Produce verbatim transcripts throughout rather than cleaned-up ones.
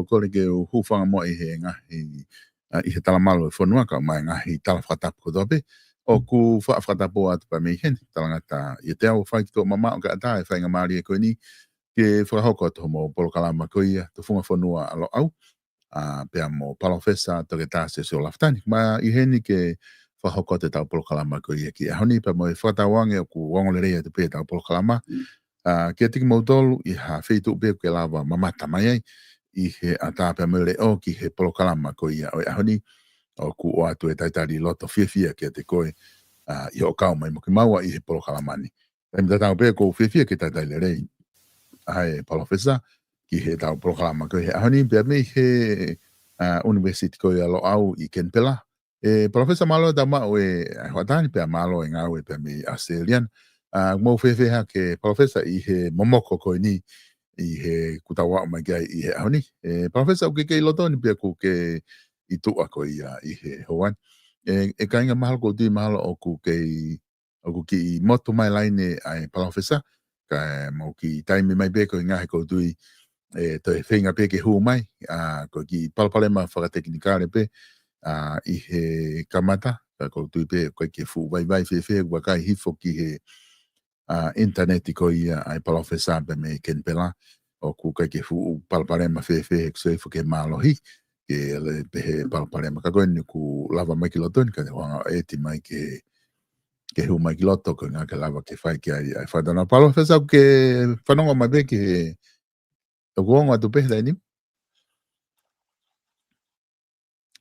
kole ke u hūfanga muʻa ʻi he ngaahi, ʻa, ʻi he talamalu ʻo e fonua kae ʻumaʻā e ngaahi tala fakatapu kotoa pē. ʻOku faʻa fakatapu atu pē mei heni, talangata ʻiate au ʻoku fai ki tuʻa mamaʻo kae ʻatā e faingamālie ko eni ke fakahoko atu hoʻomou polokalama ko ia, Tufunga Fonua ʻa Loʻau, ʻa, pea mo Palōfesa Toketā Siosiua Lafitani. Mei heni ke fakahoko atu ʻetau polokalama ko ia ki he ʻaho ni, pea mo e fakatauange ʻoku ongo lelei atu pē ʻetau polokalama. ʻA, kiate kimoutolu ʻi ha feituʻu pē ʻoku ke lava mamata mai ai ʻi he ʻatā pea mo e leʻo ki he polokalama ko ia ʻo e ʻaho ni, ʻoku ʻoatu e talitali loto fiefia kiate koe, ʻa, ʻi hoʻo kau mai mo kimaua ʻi he polokalama ni. Taimi tatau pē ʻoku ou fiefia ke talitali lelei ʻa e Palōfesa ki heʻetau polokalama ko ia he ʻaho ni pea mei he, ʻa, ʻUnivēsiti ko ia ʻa Loʻau ʻi Kenipela. ʻE, Palōfesa, mālō e tau maʻu e, ʻa e hoʻatā ni pea mālō e ngāue pea mei ʻAositelēlia. ʻA, mou fēfē hake Palōfesa ʻi he momoko ko eni ʻi he kuo tau aʻu mai ki ai ʻi he ʻaho ni? ʻE, Palōfesa, ʻoku ke kei loto ni pea ʻoku ke ʻi tuʻa ko ia ʻi he houa ni? ʻE, ʻe kāinga, mahalo ʻoku ou tui mahalo ʻoku kei ʻoku kiʻi motu mai laine ʻa e Palōfesa, kae mou kiʻi taimi mai pē koeʻuhi he ʻoku ou tui ʻe toe feinga pē ke hū mai, ʻa, ko e kiʻi palopalema fakatekinikale pē, ʻa, ʻi he kamata, ka ʻoku ou tui pē ʻoku ʻikai ke fuʻu vaivai fēfē, ʻoku vakai hifo ki he, ʻa, ʻinitaneti ko ia ʻa e Palōfesa pea mei Kenipela, ʻoku ʻikai ke fuʻu palopalema fēfē, he ʻoku sio hifo ki he mālohi, ke ʻalu pē he palopalema. Ka ko eni kuo lava mai ki loto ni, ka te u hanga ʻo ʻeti mai ke, ke hū mai ki loto, koeʻuhi ke lava ke fai ki ai ʻa e fakatalanoa. Palōfesa, ʻoku ke fanongo mai pē ki he, ʻoku ongo atu pē he taimi ni?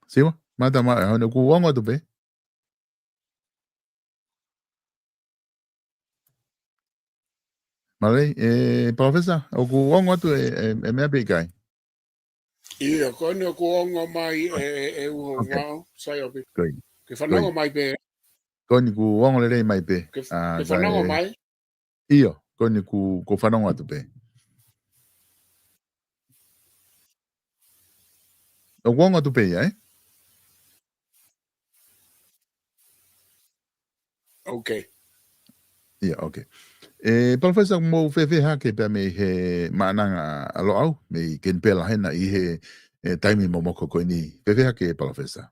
Siva, mata ma, ʻa, ʻoku ongo atu pē? Mālō, ʻe, Palōfesa, ʻoku ongo atu e, e, e meʻa pē ʻikai? ʻIo, ko eni ʻoku ongo mai e, e, e uho. Ok. Ngau, sai ʻoku ke, ko ia, ke fanongo mai pē. Ko eni kuo ongo lelei mai pē. Ke, ʻa, ke fanongo mai? ʻIo, ko eni kuo, kuo fanongo atu pē. ʻOku ongo atu pē ia, ē? Ok. ʻIa, ok. ʻE, Palōfesa, mou fēfē hake pea mei he Maʻananga ʻa Loʻau, mei Kenipela hena ʻi he, ʻe, taimi momoko ko eni? Fēfē hake, Palōfesa?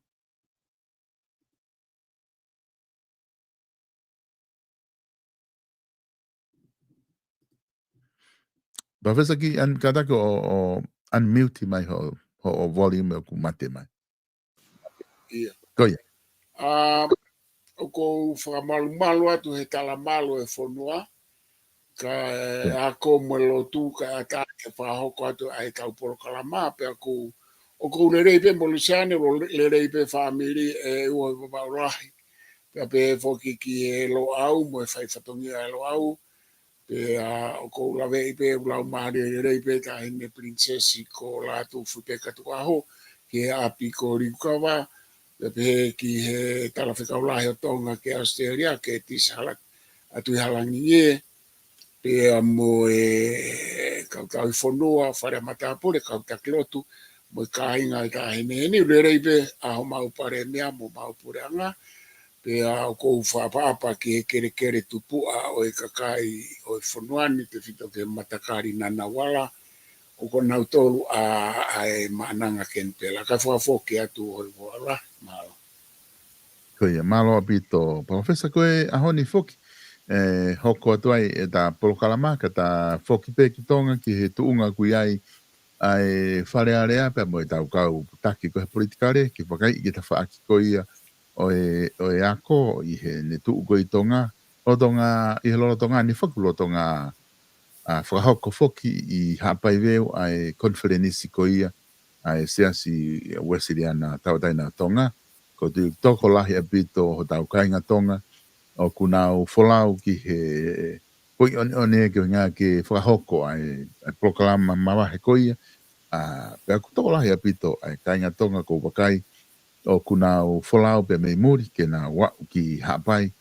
Palōfesa, kiʻi un-, kātaki ʻo, ʻo unmute mai hoʻo, hoʻo volume, ʻoku mate mai. ʻIa. Ko ia. ʻA, ʻoku ou fakamalumalu atu he talamalu ʻo e fonua, kae ako mo e lotu, kae ʻatā ke fakahoko atu ʻa ʻetau polokalama, pea ʻoku, ʻoku ou lelei pē mo Luseane, ʻoku lelei pē fāmili ʻe ua ʻi Vavaʻu Lahi. Pea pehē foki ki he Loʻau mo e fai fatongia ʻa e Loʻau. Pea ʻoku ou laveʻi pē ʻeku laumālie lelei pē Taʻahine Pilinisesi ko Lātūfuipeka Tukuʻaho, ki he ʻapi ko Likukava, pea pehē ki he Talafekau Lahi ʻo Tonga ki ʻAositelēlia, Kētisi Hala-, ʻAtuihalangingie, pea mo e kau tauhi fonua, Fale ʻa Matāpule, kau taki lotu, mo e kāinga ʻo e Taʻahine ni, lelei pē ʻa homau palēmia mo homau puleʻanga, pea ʻoku ou fakaʻapaʻapa ki he kelekele tupuʻa ʻo e kakai ʻo e fonua ni, tefito ki he matakali Ngunnawal, ʻoku nau tolu ʻa, ʻa e Maʻananga Kenipela. Kae fakafoki atu ʻo e voala, mālō. Ko ia, mālō ʻaupito, Palōfesa, ko e ʻaho ni foki, ʻe, hoko atu ai ʻeta polokalama, ka ta foki pē ki Tonga, ki he tuʻunga ʻoku ʻi ai ʻa e Fale Alea pea mo ʻetau kau taki ko ē he politikale, ke vakai ki he tafaʻaki ko ia ʻo e, ʻo e ako ʻi heʻene tuʻu ko ē ʻi Tonga, lolotonga, ʻi he lolotonga ni foki, lolotonga, ʻa, fakahoko foki ʻi Haʻapai Veu ʻa e konifelenisi ko ia ʻa e Siasi Uēsiliana Tauʻatāina ʻo Tonga. ʻOku ou tui ʻoku tokolahi ʻaupito hotau kāinga Tonga ʻoku nau folau ki he foʻi ʻoneʻone ke ʻuhinga ke fakahoko ʻa e, ʻa e polokalama mavahe ko ia. ʻA, pea ʻoku tokolahi ʻaupito ʻa e kāinga Tonga ʻoku ou vakai ʻoku nau folau pē mei muli ke nau aʻu ki Haʻapai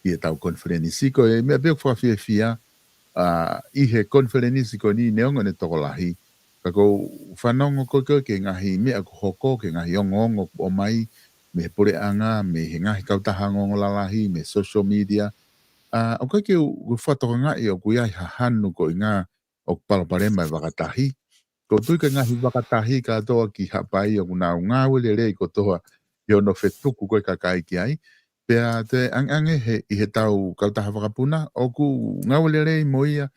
ki heʻetau konifelenisi. Ko e meʻa pē ʻoku fakafiefia, ʻa, ʻi he konifelenisi ko eni, neongo ʻene tokolahi, ka ʻoku ou fanongo ko ē ki he ngaahi meʻa ʻoku hoko, ki he ngaahi ongoongo ʻoku ʻomai mei he puleʻanga, mei he ngaahi kautaha ongoongo lalahi, mei he social media. ʻA, ʻoku ʻikai ke u, u fakatokangaʻi ʻoku ʻi ai ha hanu ko ē ʻoku palopalema e vakatahi. ʻOku ou tui ko e ngaahi vaka tahi kātoa ki Haʻapai ʻoku nau ngāue lelei kotoa ʻi hono fetuku ko e kakai ki ai. Pea toe ʻangeʻange he, ʻi he tau kautaha vakapuna, ʻoku ngāue lelei mo ia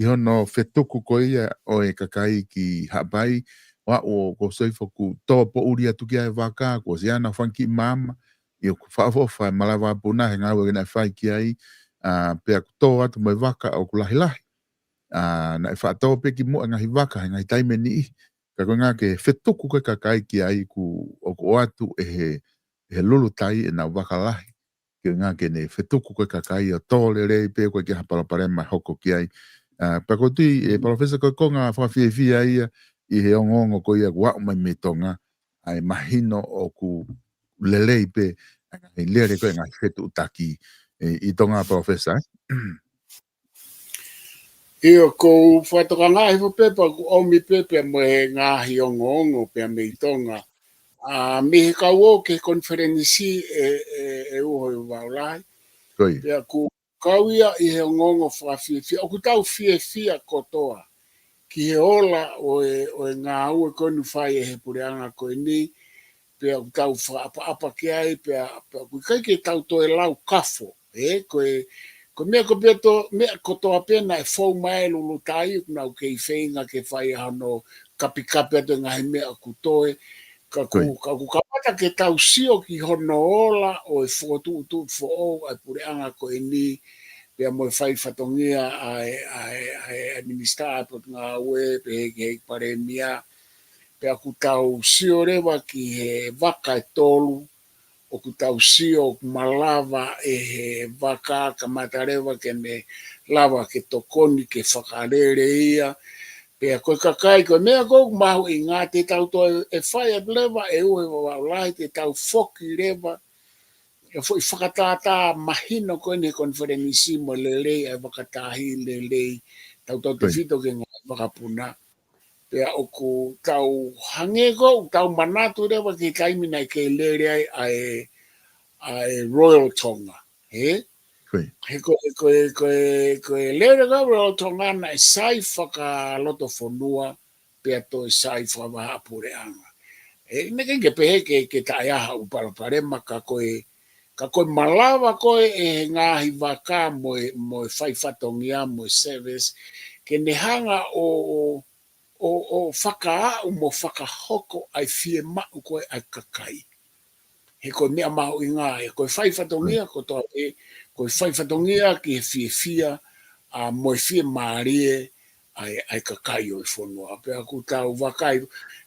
ʻi hono fetuku ko ia ʻo e kakai ki Haʻapai, ʻo aʻu ʻo ko soi foku tō poʻuli atu ki ai e vaka, kuo ʻosi ʻi ai ʻena fanga kiʻi maama, ʻi ʻoku fakaʻofoʻofa e malaʻe vakapuna he ngāue naʻe fai ki ai, ʻa, pea ʻoku tō atu mo e vaka ʻoku lahilahi. ʻA, naʻe faʻa tō pē ki muʻa e ngaahi vaka he ngaahi taimi ʻe niʻihi. Ka ko e ʻuhinga ke fetuku ko e kakai ki ai ʻoku, ʻoku ʻoatu ʻe he, ʻe he lulutai ʻenau vaka lahi. Ko e ʻuhinga ke ne fetuku ko e kakai ʻo tō lelei pē, ʻoku ʻikai ke ʻi ai ha palopalema ʻe hoko ki ai. ʻA, pea ʻoku ou tui, ʻe Palōfesa, ko e konga fakafiefia ia ʻi he ongoongo ko ia ʻoku aʻu mai mei Tonga, ʻa e mahino ʻoku lelei pē ʻa e ngaahi lele ko e ngaahi fetuʻutaki ʻi, ʻi Tonga, Palōfesa, ē? ʻIo, ʻoku ou fakatokangaʻi hifo pē pea ʻoku ʻomi pē pea mo e ngaahi ongoongo pea mei Tonga. ʻA, mei he kau ō ki he konifelenisi ʻe, ʻe, ʻe Uho ʻi Vavaʻu Lahi. Ko ia. Pea ʻoku kau ia ʻi he ongoongo fakafiefia. ʻOku tau fiefia kotoa ki he ola ʻo e, ʻo e ngāue ko eni ʻoku fai ʻe he puleʻanga ko eni, pea ʻoku tau fakaʻapaʻapa ki ai, pea, pea ʻoku ʻikai ke tau toe lau kafo, ē, ko e, ko e meʻa ko pē to, meʻa kotoa pē naʻe fou mai e lulutai, ʻoku nau kei feinga ke fai ʻa hono kapikapi atu e ngaahi meʻa ʻoku toe, ka ʻoku, Ko ia. ka ʻoku kamata ke tau sio ki hono ola ʻo e fokotuʻutuʻu foʻou ʻa e puleʻanga ko eni, pea mo e fai fatongia ʻa e, ʻa e, ʻa e, ʻa e minisitā ʻa e potungāue, pehē ki he palēmia, pea ʻoku tau sio leva ki he vaka ʻe tolu, ʻoku tau sio ʻoku malava ʻe he vaka kamata leva ke ne lava ke tokoni ke fakalele ia. Pea ko e kakai, ko e meʻa ʻoku mahuʻinga te tau toe ʻe fai atu leva ʻe Uho ʻi Vavaʻu Lahi, te tau foki leva ʻi he foʻi fakatātā mahino ko eni he konifelenisi mo e lelei ʻa e vaka tahi, lelei, tautautefito ki he ngaahi vakapuna. Pea ʻoku tau hangē ko ʻoku tau manatu leva ki he taimi naʻe kei lele ai ʻa e, ʻa e Royal Tonga, ē? Ko ia. He ko e, ko e, ko e, ko e lele ko ē Royal Tonga naʻe sai fakalotofonua, pea toe sai fakavahaʻapuleʻanga. ʻE, naʻe ʻikai ke pehē ke, ke taʻeʻaonga ʻa e palopalema ka ko e, ka ko e malava ko ē ʻe he ngaahi vaka mo e, mo e fai fatongia mo e service, ke ne hanga ʻo, ʻo, ʻo, ʻo fakaaʻu mo fakahoko ʻa e fiemaʻu ko ē ʻa e kakai. He ko e meʻa mahuʻinga ia, ko e fai fatongia, ko e toe, ko e fai fatongia ki he fiefia, ʻa, mo e fiemālie ʻa e, ʻa e kakai ʻo e fonua. Pea ʻoku tau vakai,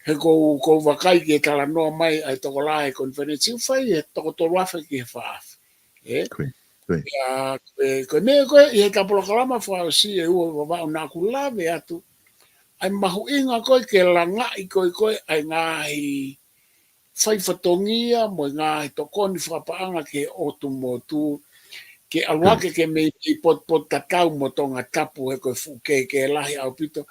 he ʻoku ou, ʻoku ou vakai ki he talanoa mai ʻa e tokolahi he konifelenisi, ʻoku fai he toko tolu afe ki he fā afe. Ē? Ko ia, ko ia. Pea, ko e, ko e meʻa ko ē ʻi he ta polokalama fakaʻosi ʻe Uho ʻi Vavaʻu naʻa ku lave atu, ʻa e mahuʻinga ko ē ke langaʻi ko ē ko ē ʻa e ngaahi fai fatongia mo e ngaahi tokoni fakapaʻanga ki he ʻotu motu, ke ʻalu hake ke mei, mei potupotutatau mo Tongatapu he ko e fuʻu kehekehe lahi ʻaupito.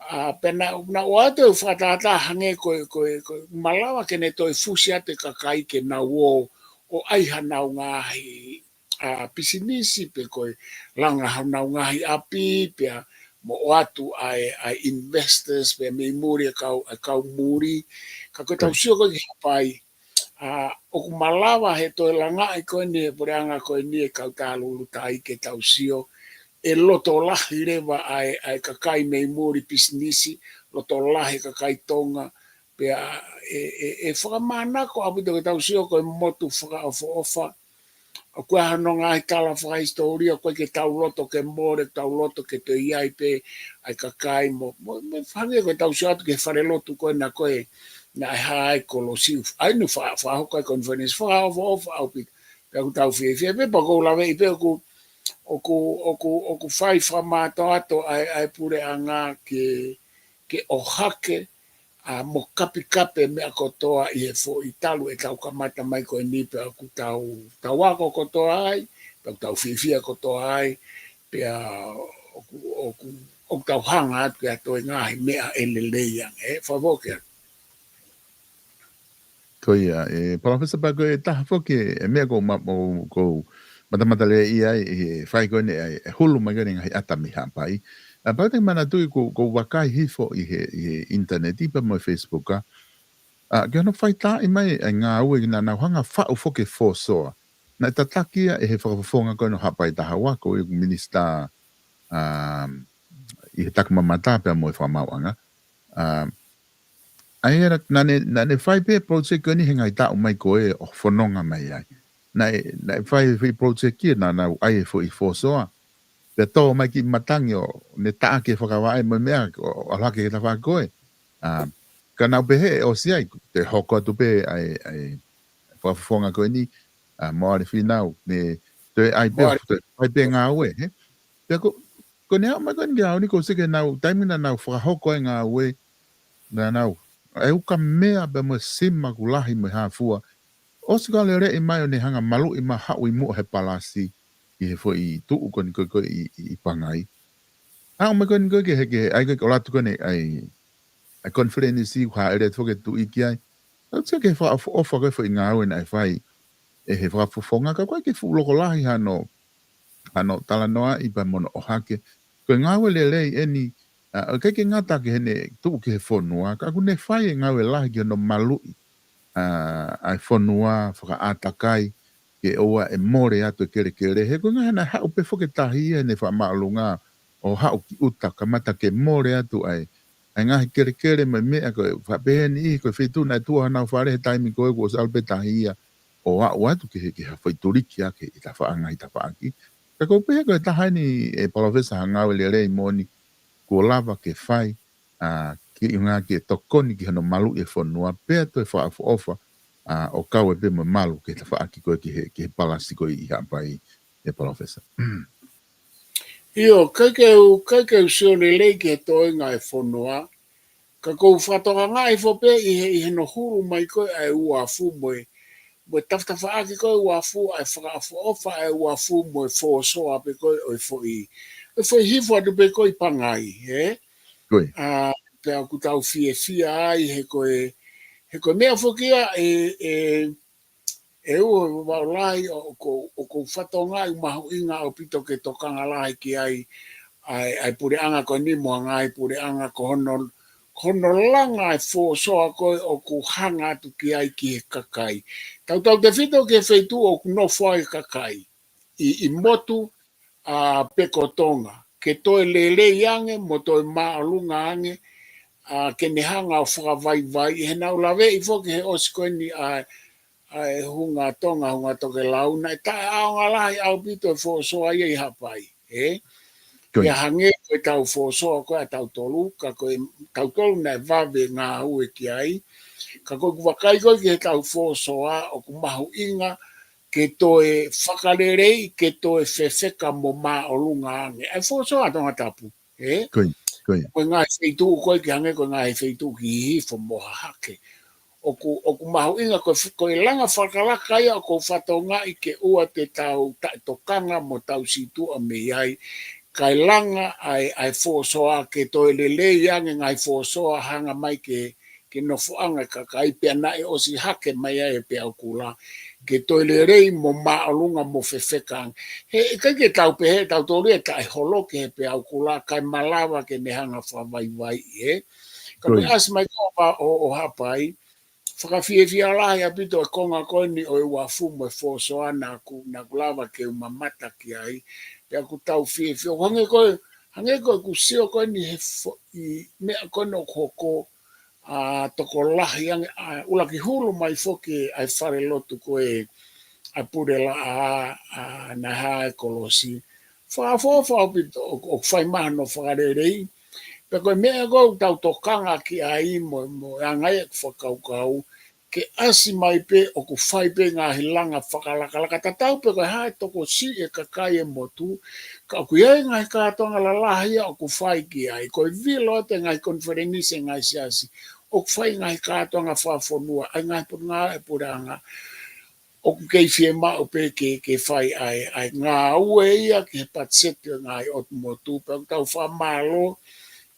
ʻA, pea naʻa, naʻa ku ʻoatu e fakatātā hangē ko e, ko e, ko e malava ke ne toe fusi atu e kakai ke nau ō, ʻo ʻai hanau ngaahi, ʻa, pisinisi pe ko e langa hanau ngaahi ʻapi, pea mo ʻoatu ʻa e, ʻa e investors, pea mei muli e kau, e kau muli. Ka ko e tau Ko ia. sio ko ē ki Haʻapai, ʻa, ʻoku malava he toe langaʻi ko eni he puleʻanga ko eni e kautaha lulutai ke tau sio, ʻe loto lahi leva ʻa e, ʻa e kakai mei muli pisinisi, loto lahi e kakai Tonga, pea ʻe, ʻe, ʻe fakamānako ʻaupito ke tau sio ko e motu fakaʻofoʻofa, ʻoku ʻi ai hano ngaahi tala fakahisitōlia, ʻoku ʻikai ke tau loto ke mole, tau loto ke toe ʻi ai pē ʻa e kakai mo, mo, mo hangē ko e tau sio atu ki he falelotu ko ena ko ē naʻe hā ai Kolosi, ʻa inu fa-, fakahoko ai konifelenisi fakaʻofoʻofa ʻaupito. Pea ʻoku tau fiefia pē, pea ʻoku ou laveʻi pē ʻoku, ʻoku, ʻoku, ʻoku fai fakamātoato ʻa e, ʻa e puleʻanga ke, ke ʻohake, ʻa, mo kapikapi e meʻa kotoa ʻi he foʻi talu ʻetau kamata mai ko eni pea ʻoku tau, tau ako kotoa ai, pea ʻoku tau fiefia kotoa ai, pea ʻoku, ʻoku, ʻoku tau hanga atu ke ʻoatu e ngaahi meʻa ʻe lelei ange, ē, fakafoki atu. Ko ia, ʻe, Palōfesa, pea ko e taha foki e meʻa ʻoku ou ma-, ʻoku ou matamata lelei ai, ʻe fai ko eni, ʻe, ʻe hulu mai ko eni ngaahi ʻata mei Haʻapai. ʻA, pau te manatuʻi ʻoku, ʻoku ou vakai hifo ʻi he, ʻi he ʻinitaneti pea mo e Facebook, ʻa, ʻa, ki hono faitaaʻi mai ʻa e ngāue naʻa nau hanga faʻu foki e fosoa. Naʻe tataki ia ʻe he fakafofonga ko eni ʻo Haʻapai taha ua, ko e minisitā, um, ʻi he Takimamata pea mo e Fakamaauʻanga. Um, ʻa ia naʻa ne, naʻa ne fai pē project ko eni he ngaahi taʻu mai ko ē ʻo fononga mai ai. Naʻe, naʻe fai e foʻi project ia naʻa nau ʻai e foʻi fosoa. Pea tō mai ki matangi ʻo ne taʻaki e fakavaʻe mo e meʻa ʻo, ʻo ʻalu hake ki he tafaʻaki ko ē. ʻA, ka nau pehē ʻe ʻosi ai, te hoko atu pē ʻa e, ʻa e fakafofonga ko eni, ʻa, mo ʻAle Fīnau, ne toe ʻai pē, Mo ʻAle- toe ʻai pē ngāue, he? Pea ko, ko ʻene aʻu mai ko eni ki he ʻaho ni ʻoku ou sio ki heʻenau taimi naʻa nau fakahoko ai e ngāue, naʻa nau, ʻa e ukamea pea mo e sima ʻoku lahi mo e hā fua. ʻOsi ko ē ʻa e lele mai ʻo ne hanga maluʻi mai ʻo haʻu ʻi muʻa he palasi ʻi he foʻi tuʻu ko eni ko ē ko ē ʻi, ʻi, ʻi Pangai. Aʻu mai ko eni ko ē ki he, ki he, ʻai ko ē ʻo ʻalu atu ko eni ʻa e, ʻa e konifelenisi ʻoku hāʻele atu foki e Tuʻi ki ai. Tau sio ki he fakaʻofoʻofa ko ē foʻi ngāue naʻe fai ʻe he fakafofonga, ka ʻoku ʻikai ke fuʻu loko lahi hano, hano talanoaʻi pea mo hono ʻohake. Ko e ngāue lelei eni, ʻa, ʻoku ʻikai ke ngata ki heʻene tuʻu ki he fonua, ka ʻoku ne fai e ngāue lahi ki hono maluʻi, ʻa, ʻa e fonua, fakaʻātakai, ke ʻoua ʻe mole atu e kelekele. He ko e ʻuhinga naʻe haʻu pē foki e tahi ia heʻene fakamāʻolunga ʻo haʻu ki ʻuta, kamata ke mole atu ʻa e, ʻa e ngaahi kelekele mo e meʻa ko ē, faʻa pehē ʻe niʻihi ko e feituʻu naʻe tuʻu ai honau fale he taimi ko ē kuo ʻosi ʻalu pē tahi ia ʻo aʻu atu ki he, ki ha foʻi tuliki hake ʻi tafaʻaki, ngaahi tafaʻaki. Ka ʻoku ou pehē ko e taha eni ʻe Palōfesa ha ngāue lelei moʻoni kuo lava ke fai, ʻa, ki he ʻuhinga ke tokoni ki hono maluʻi e fonua pea toe fakaʻofoʻofa, ʻa, ʻo kau ai pē mo e malu ki he tafaʻaki ko ē ki he, ki he palasi ko ē ʻi Haʻapai, ʻe Palōfesa. ʻIo, ʻikai ke u, ʻikai ke u sio lelei ki he toenga e fonua, ka ʻoku ou fakatokangaʻi hifo pē ʻi he, ʻi hono hulu mai ko ē ʻa e uafu mo e, mo e tafatafaʻaki ko ē uafu ʻa e fakaʻofoʻofa ʻa e uafu mo e fosoa pē ko ē ʻo e foʻi, ʻo e foʻi hifo atu pē ko ē ʻi Pangai, ē? Ko ia. ʻA, pea ʻoku tau fiefia ai he ko e, he ko e meʻa foki ia ʻe, ʻe, ʻe ua ʻe Vaulahi ʻoku, ʻoku ou fakatokangaʻi ʻoku mahuʻinga ʻaupito ke tokanga lahi ki ai ʻa e, ʻa e puleʻanga ko eni mo e ngaahi puleʻanga ko hono, ko hono langa e fosoa ko ē ʻoku hanga atu ki ai ki he kakai. Tautautefito ki he feituʻu ʻoku nofo ai e kakai ʻi, ʻi motu, ʻa, pe ko Tonga. Ke toe lelei ange, mo toe māʻolunga ange, ʻa, ke ne hanga ʻo fakavaivai, he naʻa ku laveʻi foki he ʻosi ko eni ʻa, ʻa e hunga Tonga, hunga tokelau, naʻe taʻeʻaonga lahi ʻaupito e fosoa ia ʻi Haʻapai, ē? Ko ia. Pea hangē ko ʻetau fosoa ko ē ʻa tautolu, ka ko e tautolu naʻe vave ngāue ki ai, ka ko ʻeku vakai ko ē ki heʻetau fosoa, ʻoku mahuʻinga ke toe fakaleleiʻi, ke toe fefeka mo māʻolunga ange. ʻA e fosoa ʻa Tongatapu, ē? Ko ia, ko ia. Ko e ngaahi feituʻu ko ē ki hangē ko e ngaahi feituʻu ki hihifo mo hahake. ʻOku, ʻoku mahuʻinga ko e f-, ko e langa fakalakalaka ia ʻoku ou fakatokangaʻi ke ʻoua te tau taʻetokanga mo tau sītuʻa mei ai. Kae langa ʻa e, ʻa e fosoa ke toe lelei ange ngaahi fosoa hanga mai ke, ke nofoʻanga e kakai pea naʻe ʻosi hake mai ai e peau kula. Ke toe lelei mo māʻolunga mo fefeka ange. He, ʻikai ke tau pehē, tautolu ia taʻeholo ki he peau kula, kae malava ke ne hanga fakavaivai, ē? Ka ko e Ko ia. ʻasi mai ko ē ʻo, ʻo Haʻapai, fakafiefia lahi ʻaupito e konga ko eni ʻo e uafu mo e fosoa naʻa ku, naʻa ku lava ke u mamata ki ai. Pea ʻoku tau fiefia. ʻO hangē ko ē, hangē ko ʻeku sio ko eni he fo-, ʻi meʻa ko eni ʻoku hoko, ʻa, tokolahi ange, ʻa, ʻuluaki hulu mai foki ʻa e falelotu ko ē ʻa e Pulelaʻā, ʻa, naʻe hā e kolosi. Fakaʻofoʻofa ʻaupito ʻo, ʻo fai mai hono fakaleleiʻi. Pea ko e meʻa ko ē ʻoku tau tokanga ki ai mo, mo e anga ia ʻeku fakakaukau, ke ʻasi mai pē ʻoku fai pē ngaahi langa fakalakalaka tatau pē ko e hā e tokosiʻi e kakai e motu, ka ʻoku ʻi ai ngaahi kātoanga lalahi ia ʻoku fai ki ai, ko e vilo atu e ngaahi konifelenisi e ngaahi siasi, ʻoku fai ngaahi kātoanga fakafonua, ʻa e ngaahi potungāue e puleʻanga, ʻoku kei fiemaʻu pē ke, ke fai ʻa e, ʻa e ngāue ia ki he patiseti ʻo e ngaahi ʻotu motu, pea ʻoku tau fakamālō,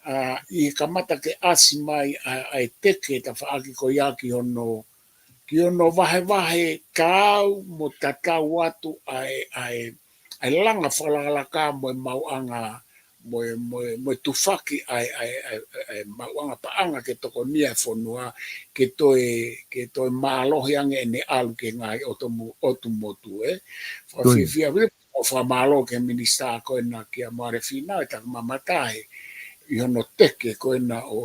ʻa, ʻi he kamata ke ʻasi mai ʻa, ʻa e teke tafaʻaki ko ia ki hono, ki hono vahevahe taau mo tatau atu ʻa e, ʻa e, ʻa e langa fakalakalaka mo e maʻuʻanga, mo e, mo e, mo e tufaki ʻa e, ʻa e, ʻa e, ʻa e maʻuʻanga paʻanga ke tokonia e fonua, ke toe, ke toe mālohi ange ʻene ʻalu ki he ngaahi ʻotu mo-, ʻotu motu, ē. Fakafiefia, ʻo fakamālō ki he minisitā ko ena kia Moalefina, ʻe taki mamata he, ʻi hono teke ko ena ʻo,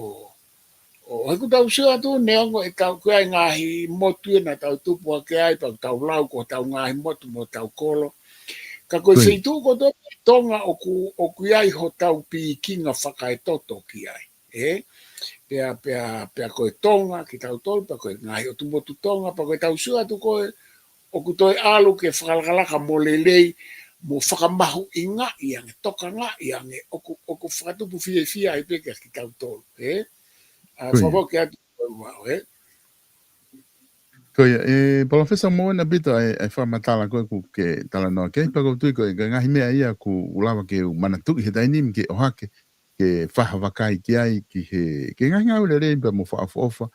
ʻo, he ʻoku tau sio atu neongo ʻetau ko e ngaahi motu ena tau tupu hake ai, pea tau lau ko hotau ngaahi motu mo hotau kolo. Ka ko e feituʻu kotoa pē ʻi Tonga ʻoku, ʻoku ʻi ai hotau pikinga fakaetoto ki ai, ē? Pea, pea, pea ko e Tonga, kitautolu, pea ko e ngaahi ʻotu motu Tonga, pea ko e tau sio atu ko e, ʻoku toe ʻalu ke fakalakalaka mo lelei, mo fakamahuʻingaʻi ange, tokangaʻi ange, ʻoku, ʻoku fakatupu fiefia ai pē kia kitautolu, ē? ʻA, fakafoki atu ko e ua, ē? Ko ia, ʻe, Palōfesa, mo ena ʻaupito ʻa e, ʻa e fakamatala ko ē ʻoku ke talanoa ki ai, pea ʻoku ou tui ko e, ko e ngaahi meʻa ia ʻoku lava ke u manatuʻi he taimi ni ke ʻohake, ke fakavakai ki ai, ki he, ki he ngaahi ngāue lelei pea mo fakaʻofoʻofa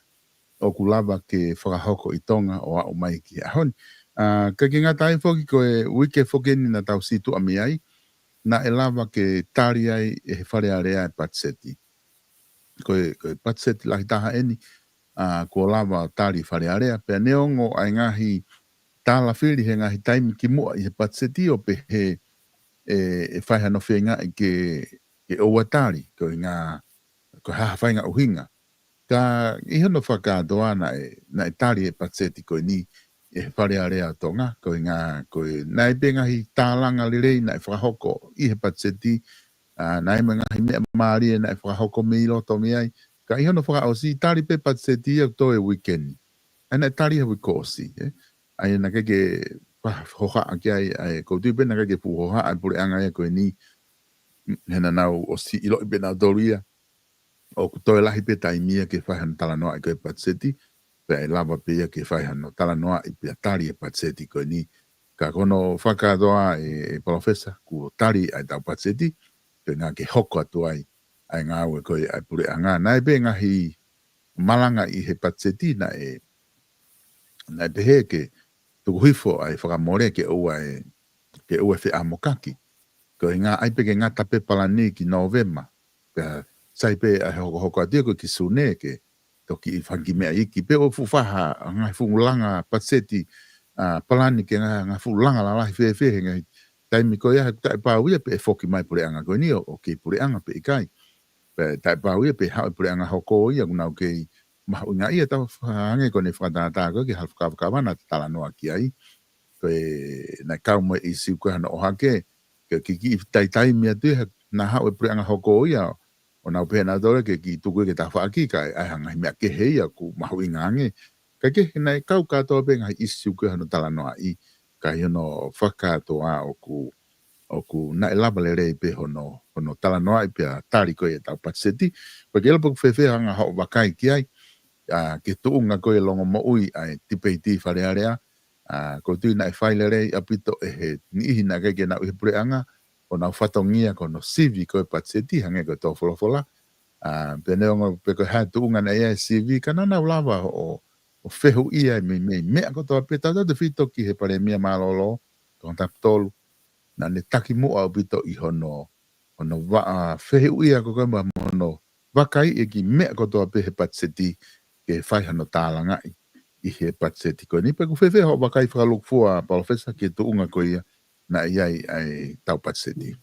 ʻoku lava ke fakahoko ʻi Tonga ʻo aʻu mai ki he ʻaho ni. ʻA, ka ke ngata ai foki ko e uike foki eni naʻa tau situʻa mei ai, naʻe lava ke tali ai ʻe he Fale Alea e patiseti. Ko e, ko e patiseti lahi taha eni, ʻa, kuo lava tali Fale Alea, pea neongo ʻa e ngaahi tālafili he ngaahi taimi kimuʻa ʻi he patiseti ʻo pehē ʻe, ʻe fai hano feingaʻi ke, ke ʻoua tali, ko e ngā, ko e hā ha faʻahinga ʻuhinga. Ka ʻi hono fakakātoa naʻe, naʻe tali e patiseti ko eni ʻe he Fale Alea ʻo Tonga, ko e ngā, ko e, naʻe pē ngaahi tālanga lelei naʻe fakahoko ʻi he patiseti, ʻa, naʻe mo e ngaahi meʻa mālie naʻe fakahoko mei loto mei ai. Ka ʻi hono fakaʻosi tali pē patiseti ia ʻo toe uike ni. ʻA ia naʻe tali ha uike kuo ʻosi, ē. ʻA ia naʻe ʻikai ke fa-, hohaʻa ki ai, ʻa ia ʻoku ou tui pē naʻe ʻikai ke fuʻu hohaʻa e puleʻanga ia ko eni, he naʻa nau ʻosi ʻiloʻi pē nautolu ia ʻoku toe lahi pē taimi ia ke fai hano talanoaʻi ko e patiseti, pea ʻe lava pē ia ke fai hano talanoaʻi pea tali e patiseti ko eni. Ka ko hono fakakātoa ē, ʻe Palōfesa, kuo tali ʻa e tau patiseti, pea ʻe ngā ke hoko atu ai ʻa e ngāue ko ē ʻa e puleʻanga. Naʻe pē ngaahi malanga ʻi he patiseti naʻe, naʻe pehē ke tuku hifo ʻa e fakamole ke ʻoua e, ke ʻoua e feʻamokaki. Ko e ngā ai pē ke ngata pē palani ki Nōvema. Pea sai pē ʻa e hokohoko atu ia ko e ki Sune ke toki ʻi fanga kiʻi meʻa iiki pē ʻo fuʻu fai ha ngaahi fuʻu langa patiseti, ʻa, palani ke ngā, ngā fuʻu langa lalahi fēfē he ngaahi taimi ko ia he taʻepau ia pe ʻe foki mai puleʻanga ko eni ʻo, ʻo kei puleʻanga pe ʻikai. Pea taʻepau ia pe haʻu e puleʻanga hoko ia ʻoku nau kei mahuʻingaʻia tau fa-, hangē ko ʻene fakatātā ko ē ki he hala fakakavakava naʻa ta talanoa ki ai. Ko e naʻe kau mo e ʻīsiu ko ē hano ʻohake, ke kiʻi kiʻi taitaimi atu ia, naʻa haʻu e puleʻanga hoko ia, ʻo nau pehē nautolu ke kiʻi tuku ia ke tafaʻaki kae ʻai ha ngaahi meʻa kehe ia ʻoku mahuʻinga ange. Kae kehe naʻe kau kātoa pē ngaahi ʻīsiu ko ē hano talanoaʻi, ka ʻi hono fakakātoa ʻoku, ʻoku naʻe lava lelei pē hono, hono talanoaʻi pea tali ko ē e tau patiseti. Pea ke ʻilo pe ʻoku fēfē ʻa e anga hoʻo vakai ki ai, ʻa, ki he tuʻunga ko ē e longomoʻui ʻa e tipeiti Fale Alea, ʻa, ʻoku ou tui naʻe fai lelei ʻaupito ʻe he niʻihi naʻe ʻikai ke nau ʻi he puleʻanga, ʻo nau fatongia ko hono sivi ko ē patiseti, hangē ko e tō folofola. ʻA, pea neongo pe ko e hā e tuʻunga naʻe ʻi ai e sivi, ka naʻa nau lava ʻo, ʻo fehuʻia e meimei meʻa kotoa pē tautautefito ki he palēmia mālōlō, Tonga Tapu Tolu. Naʻa ne taki muʻa ʻaupito ʻi hono, hono vaʻa fehuʻia ko ē mo hono vakaiʻi e kiʻi meʻa kotoa pē he patiseti, ke fai hano tālangaʻi ʻi he patiseti ko eni. Pe ʻoku fēfē hoʻo vakai fakalūkufua, Palōfesa, ki he tuʻunga ko ia naʻe ʻi ai ʻa e tau patiseti?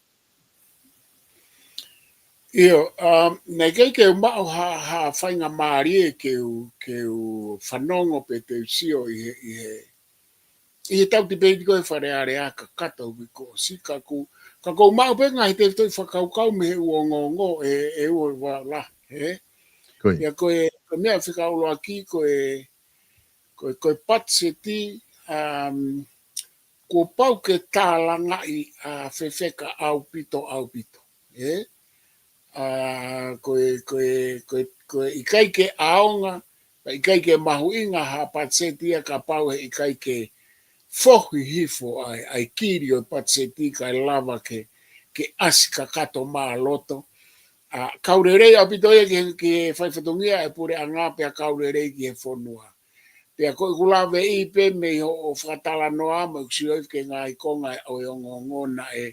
ʻIo, um, naʻe ʻikai ke u maʻu ha, ha faingamālie ke u, ke u fanongo pe te u sio ʻi he, ʻi he, ʻi he tau tipeiti ko ē Fale Alea kakato uike kuo ʻosi ka ʻoku, ka ʻoku ou maʻu pē ngaahi tefitoʻi fakakaukau mei he ʻū ongoongo ʻe, ʻe ua vala, ē? Ko ia. Ia ko e, ko e meʻa fika ʻuluaki, ko e, ko e, ko e patiseti, um, kuo pau ke tālangaʻi ʻa fefeka ʻaupito, ʻaupito, ē? ʻA, ko e, ko e, ko e, ko e ʻikai ke ʻaonga, pea ʻikai ke mahuʻinga ha patiseti ia kapau he ʻikai ke fohi hifo ʻa e, ʻa e kili ʻo e patiseti kae lava ke, ke ʻasi kakato mā loto. ʻA, kau lelei ʻaupito ia ke, ke fai fatongia e puleʻanga pea kau lelei ki he fonua. Pea ko ʻeku laveʻi pē mei hoʻo fakatalanoa mo ʻeku sio ki he ngaahi konga ʻo e ongoongo naʻe,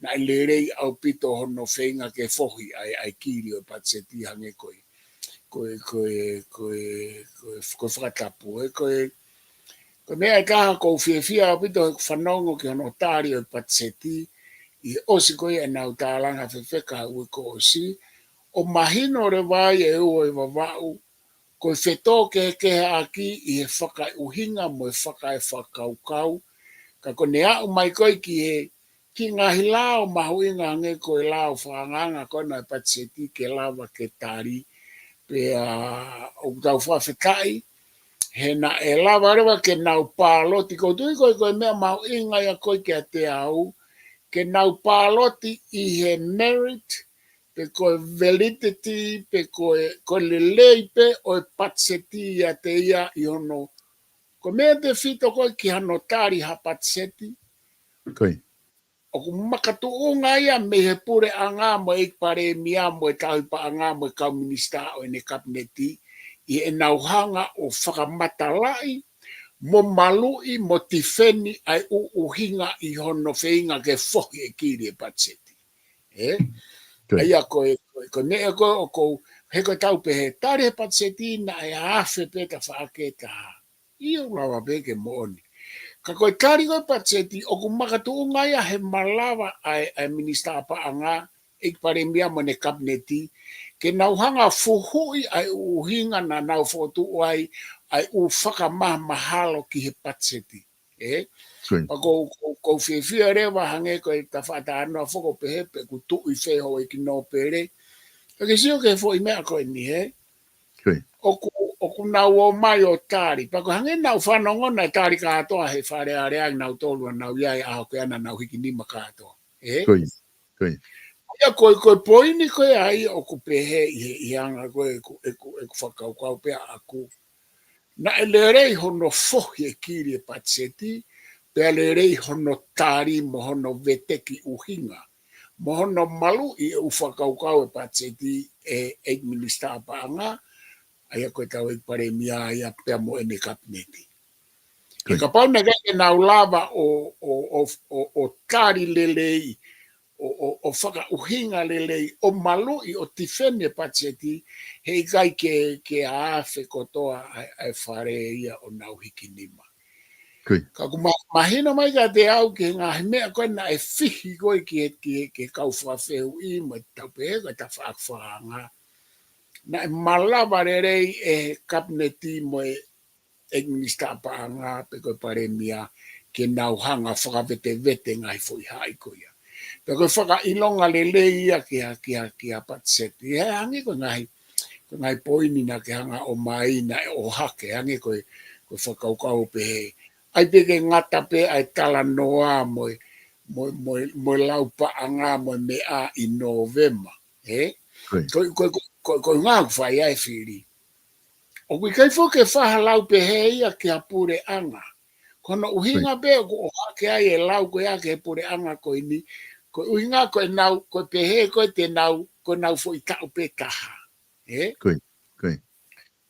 naʻe lelei ʻaupito hono feinga ke fohi ʻa e, ʻa e kili ʻo e patiseti hangē ko e, ko e, ko e, ko e, ko e, ko e fakatapu. ʻE, ko e, ko e meʻa ʻe taha ʻoku ou fiefia ʻaupito he fanongo ki hono tali ʻo e patiseti, ʻi he ʻosi ko ia ʻenau tālanga fefeka ʻa e uike kuo ʻosi, ʻo mahino leva ai ʻe ua ʻi Vavaʻu, ko e fetōkehekeheʻaki ʻi he fakaʻuhinga mo e fakaefakakaukau, ka ko ʻene aʻu mai ko ē ki he, ki he ngaahi lao mahuʻinga hangē ko e lao fakaangaanga ko ena ʻo e patiseti ke lava ke tali, pea ʻoku tau fakafetaʻi, he naʻe lava leva ke nau pāloti, ʻoku ou tui ko e, ko e meʻa mahuʻinga ia ko ē kiate au, ke nau pāloti ʻi he merit, pe ko e validity, pe ko e, ko e lelei pē ʻo e patiseti ʻiate ia ʻi hono, ko e meʻa tefito ko ē ki hano tali ha patiseti, Ko ia. ʻoku makatuʻunga ia mei he puleʻanga mo e ʻEiki Palēmia mo e tauhi paʻanga mo e kau minisitā ʻo ʻene kapineti, ʻi heʻenau hanga ʻo fakamatalaʻi, mo maluʻi, mo tifeni ʻa e ʻuhinga ʻi hono feinga ke fohi e kili e patiseti. ʻE? Ko ia. ʻA ia ko e, ko e, ko e meʻa ko ē ʻoku ou, he ko e tau pehē, tali he patiseti naʻe afe pē tafaʻaki ʻe taha. ʻIo, ʻoku lava pē ke moʻoni. Ka ko e tali ko ē patiseti, ʻoku makatuʻunga ia he malava ʻa e, ʻa e minisitā paʻanga, ʻEiki Palēmia mo ʻene kapineti, ke nau hanga fuhuʻi ʻa e ʻuhinga naʻa nau fokotuʻu ai, ʻa e ʻū fakamahamahalo ki he patiseti. ʻE? Ko ia. Pea ʻoku ou, ʻoku ou, ʻoku ou fiefia leva hangē ko e tafaʻaki talanoa foki ʻo pehē pe ʻoku tuʻu ʻi fē houʻeiki nōpele. Ka ke sio ki he foʻi meʻa ko eni, ē? Ko ia. ʻOku, ʻoku nau ō mai ʻo tali. Pea ko e hangē naʻa ku fanongo naʻe tali kātoa he Fale Alea ʻa kinautolu ʻa nau ia e ʻaho ko ia naʻa nau hiki nima kātoa. ʻE? Ko ia. Ko ia. ʻA ia ko e, ko e poini ko ē ʻa ia ʻoku pehē ʻi he, ʻi he anga ko ē ʻeku, ʻeku, ʻeku fakakaukau pē ʻaʻaku. Naʻe lelei hono fohi e kili e patiseti, pea lelei hono tali mo hono veteki ʻuhinga, mo hono maluʻi e ʻū fakakaukau e patiseti ʻe he ʻEiki Minisitā Paʻanga, ʻa ia ko e tau ʻEiki Palēmia ia pea mo ʻene kapineti. He Good. Kapau naʻe ʻikai ke nau lava ʻo, ʻo, ʻo, ʻo, ʻo tali lelei, ʻo, ʻo, ʻo fakaʻuhinga lelei, ʻo maluʻi, ʻo tifeni e patiseti, heʻikai ke, ke afe kotoa ʻa e, ʻa e Fale ia ʻo nau hiki nima. Good. Ka ʻoku ma-, mahino mai kiate au ki he ngaahi meʻa ko ē naʻe fihi ko ē ki he, ki he, ki he kau fakafehuʻi mo e tau pehē ko e tafaʻaki fakaanga. Naʻe malava lelei ʻe he kapineti mo e ʻEiki Minisitā Paʻanga pe ko e Palēmia ke nau hanga fakavetevete ngaahi foʻi haʻi ko ia. Pea ko e fakaʻilonga lelei ia ki ha, ki ha, ki ha patiseti. He hangē ko e ngaahi, ko e ngaahi poini naʻa ke hanga ʻo ʻomai naʻe ʻohake, hangē ko e, ko e fakakaukau pehē. ʻAi pē ke ngata pē ʻa e talanoa mo e, mo e, mo e, mo e lau paʻanga mo e meʻa ʻi Nōvema. Ē? Good. Ko, ko, ko, ko, ko e ngāue ʻoku fai ai e fili. ʻOku ʻikai foki ke faʻa lau pehē ia ki ha puleʻanga. Ko hono ʻuhinga pē ʻoku ʻohake ai e lau ko ia ki he puleʻanga ko eni. Ko e ʻuhinga ko ʻenau, ko e pehē ko ē te nau, ko ʻenau foʻi taʻu pē taha. Ē? Good. Good.